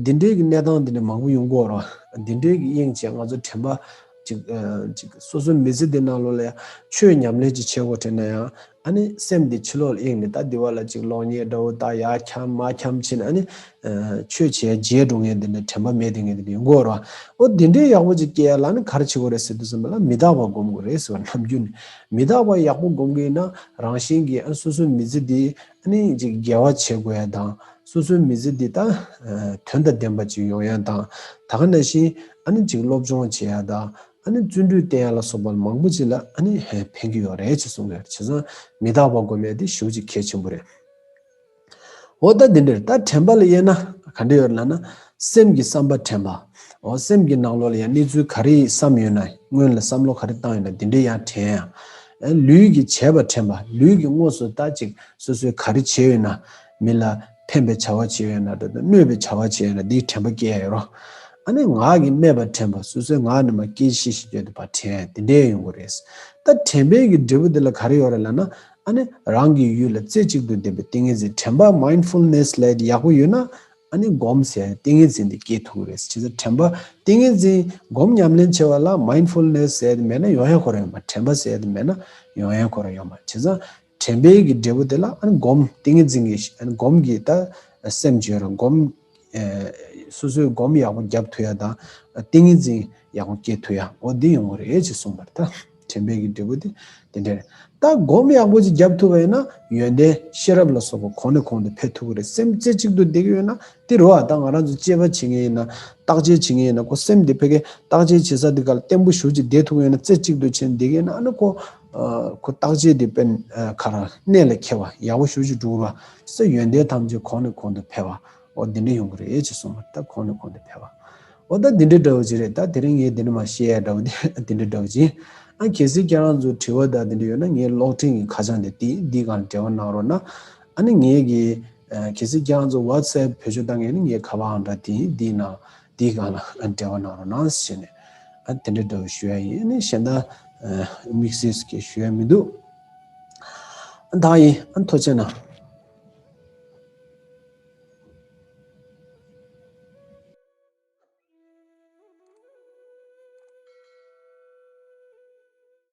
འདི་འདྲའི་གི་གནས་སྟངས་འདི་འདྲ་མང་པོ་ཡོང་གི་ཡོད་རེད། འདི་འདྲའི་གི་གཡེང་བྱས་ང་ཚོ་དྲན་པ་ཅིག་ཅིག་སོ་སོའི་མི་ཚེ་འདི་ནང་ལོགས་ལ་ཡ་ཆོས་ཉམས་ལེན་ཅིག་བྱེད་དགོས་དྲན་ན་ཡང་། ཨ་ནི་སེམས་འདི་ཕྱི་ལོགས་ལ་གཡེང་ནས་ད་འདི་བ་ལ་ཅིག་གློག་བརྙན་འདྲ་བོ་ད་ཡར་འཁྱམ་མར་འཁྱམ་བྱས་ནས་ཨ་ནི་ཆོས་བྱས་བརྗེད་འགྲོ་མཁན་འདི་འདྲ་དྲན་པ་མེད་བསྡད་མཁན་འདི་འདྲ་ཡོང་གི་ཡོད་རེད་བ། ཨོ་འདི་འདྲའི་ཡག་པོ་ཅིག་སྐྱེ་ཡ་ལ་ནི་ག་རེ་བྱེད་དགོས་རེད་ཟེར་དུས་ཙམ་པ་ལ་མི་རྟག་པ་སྒོམ་དགོས་རེད་ཟེར་བ་ནམ་རྒྱུན་ནས་མི་རྟག་པ་ཡག་པོ་སྒོམ་གི་ཡིན་ན་རང་བཞིན་གྱིས་ཨ་སོ་སོའི་མི་ཚེ་འདི་ཨ་ནི་ཅིག་དགེ་བ་བྱེད་དགོས་ཡ་དང་སོ་སོའི་མི་ཚེ་འདི་ད་དོན་དང་ལྡན་པ་ཅིག་ཡོང་ཡ་དང་ད་ག་ནང་བཞིན་ཨ་ནི་ཅིག་སློབ་སྦྱོང་བྱེད་ཡ་དང་། ཨ་ནི་བརྩོན་འགྲུས་བསྟེན་ཡ་ལ་སོགས་པ་མང་པོ་ཅིག་ལ་ཨ་ནི་ཕན་གྱི་ཡོད་རེད་ཅེས་གསུངས་ཡོད་རེད། བྱས་ཙང་མི་རྟག་པ་སྒོམ་ཡ་དེ་ཞེ་པོ་ཅིག་གལ་ཆེན་པོ་རེད། འོ་ད་འདི་འདྲ་རེད། ད་དྲན་པ་ལ་དབྱེ་ན་ག་འདྲ་ཡོད་ལབ་ན། སེམས་ཀྱི་བསམ་པ་དྲན་པ། འོ་སེམས་ཀྱི་ནང་ལོགས་ལ་ཡང་གནས་ཚུལ་ག་རེ་བསམ་ཡོད་ན་སྔོན་ལ་བསམ་བློ་ག་རེ་བཏང་ཡོད་ན་འདི་འདྲ་ཡང་དྲན་ཡ། ཨ་ལུས་ཀྱི་བྱས་པ་དྲན་པ། ལུས་ཀྱིས་དངོས་སུ་ད་ཅིག་སོ་སོས་ག་རེ་བྱས་ཡོད་ན། མི་ལ་ཕན་པའི་བྱ་བ་བྱས་ཡོད་ན་འདྲ་དང་གནོད་པའི་བྱ་བ་བྱས་ཡོད་ན་འདིའི་དྲན་པ་སྐྱེ་ཡ་ཡོད་རོ། ཨ་ནི་ངག་གིས་སྨྲས་པ་དྲན་པ། སོ་སོའི་ངག་ནས་མར་སྐད་ཆ་བཤད་བཤད་དུ་ཕར་དྲན་ཡ་དེ་འདྲའི་ཡོང་གི་རེད། ད་དྲན་པའི་གི་འབྲས་བུ་དེ་ལ་ག་རེ་ཡོད་རེད་ལབ་ན། ཨ་ནི་རང་གི་ཡུལ་ལ་རྩེ་གཅིག་ཏུ་ལྡན་པའི་ཏིང་ངེ་འཛིན། དྲན་པ་མའིན་ཌ་ཕུལ་ནེ་སི་ལབ་ཡག་པོ་ཡོད་ན། ཨ་ནི་སྒོམ་ཟེར་ཏིང་ངེ་འཛིན་དེ་སྐྱེ་ཐུབ་ཀྱི་རེད། བྱས་ཙང་དྲན་པ་ཏིང་ངེ་འཛིན་སྒོམ་ཉམས་ལེན་བྱེད་པ་ལ་མའིན་ཌ་ཕུལ་ནེ་སི་ཟེར་དེ་མེད་ན་ཡོང་ཡ་ཁོ་རང་ཡོད་མ། དྲན་པ་ཟེར་དེ་མེད་ན་ཡོང་ཡ་ཁོ་རང་ཡོད་མ། བྱས་ཙང་དྲན་པའི་གི་འབྲས་བུ་དེ་ལ་ཨ་ནི་སྒོམ་ཏིང་ངེ་འཛིན་གྱི་ཨ་ནི་སྒོམ་གྱི་ད་སེམས་བྱོས་ར་སྒོམ། སོ་སོའི་སྒོམ་ཡག་པོ་རྒྱབ་ཐུབ་ཡ་དང་ཏིང་ངེ་འཛིན་ཡག་པོ་སྐྱེ་ཐུབ་ཡ་འོ་འདི་ཡོང་གི་རེད་ཅེས་གསུངས་པ་རེད། ད་དྲན་པའི་གི་འབྲས་བུ་དེ་དེ་འདྲ་རེད། ད་སྒོམ་ཡག་པོ་ཅིག་རྒྱབ་ཐུབ་པ་ཡིན་ན་ཡོན་ཏན་ཤེས་རབ་ལ་སོགས་པ་གོང་ནས་གོང་དུ་འཕེལ་ཐུབ་ཀྱི་རེད། སེམས་རྩེ་གཅིག་ཏུ་བསྡད་ཀྱི་ཡོད་ན་དེ་རེད་བ། ད་ང་རང་ཚོ་དཔྱད་པ་བྱེད་མཁན་ཡིན་ན་བརྟག་དཔྱད་བྱེད་མཁན་ཡིན་ན་ཁོ་སེམས་དེ་ཕ་གི་བརྟག་དཔྱད་བྱེད་ས་དེ་ག་ལ་བརྟན་པོ་ཞེ་པོ་ཅིག་བསྡད་ཐུབ་ཀྱི་ཡོད་ན་རྩེ་གཅིག་ཏུ་བྱས་ནས་བསྡད་ཀྱི་ཡོད་ན་ཨ་ནི་ཁོ་ཁོ་བརྟག་དཔྱད་དེ་དཔེ་ཁ་ར་གནད་ལ་འཁེལ་བ་ཡག་པོ་ཞེ་པོ་ཅིག་འགྲོ་གི་རེད་བ། ས་ཡོན་ཏན་ཐམས་ཅད་གོང་ནས་གོང་དུ་འཕེལ་བ། འོ་འདི་འདྲ་ཡོང་གི་རེད་ཅེས་གསུངས་པ་ད་གོང་ནས་གོང་དུ་འཕེལ་བ། འོ་ད་འདི་འདྲ་འདྲ་བོ་ཅིག་རེད། ད་དེ་རིང་ངས་འདི་འདྲ་མ་བཤད་ཡ་འདྲ་བོ་འདི་འདི་འདྲ་འདྲ་བོ་ཅིག་ཨ་གལ་སྲིད་ཁྱེད་རང་ཚོ་དྲི་བ་ད་འདི་འདྲ་ཡོད་ན་ངའི་གློག་འཕྲིན་གྱི་ཁ་བྱང་དེ་དེ་འདི་སྒང་ལ་འབྲེལ་བ་གནང་རོགས་གནང་། ཨ་ནི་ངས་གི་གལ་སྲིད་ཁྱེད་རང་ཚོ་ཝ་ཊི་སེབ་བེད་སྤྱོད་བཏང་མཁན་ནི་ངའི་ཁ་པར་ཨང་གྲངས་དེ་འདི་ནང་འདི་སྒང་ལ་འབྲེལ་བ་གནང་རོགས་གནང་ཞེས་ནས་ཨ་དེ་འདྲ་འདྲ་བོ་ཞུ་ཡ་ཡིན། ཨ་ནི་གཞན་དག་དམིགས་བསལ་གྱི་ཞུ་ཡ་མི་འདུག་ཨ་ད་ཡིན། ཨ་ཐུགས་རྗེ་གནང་།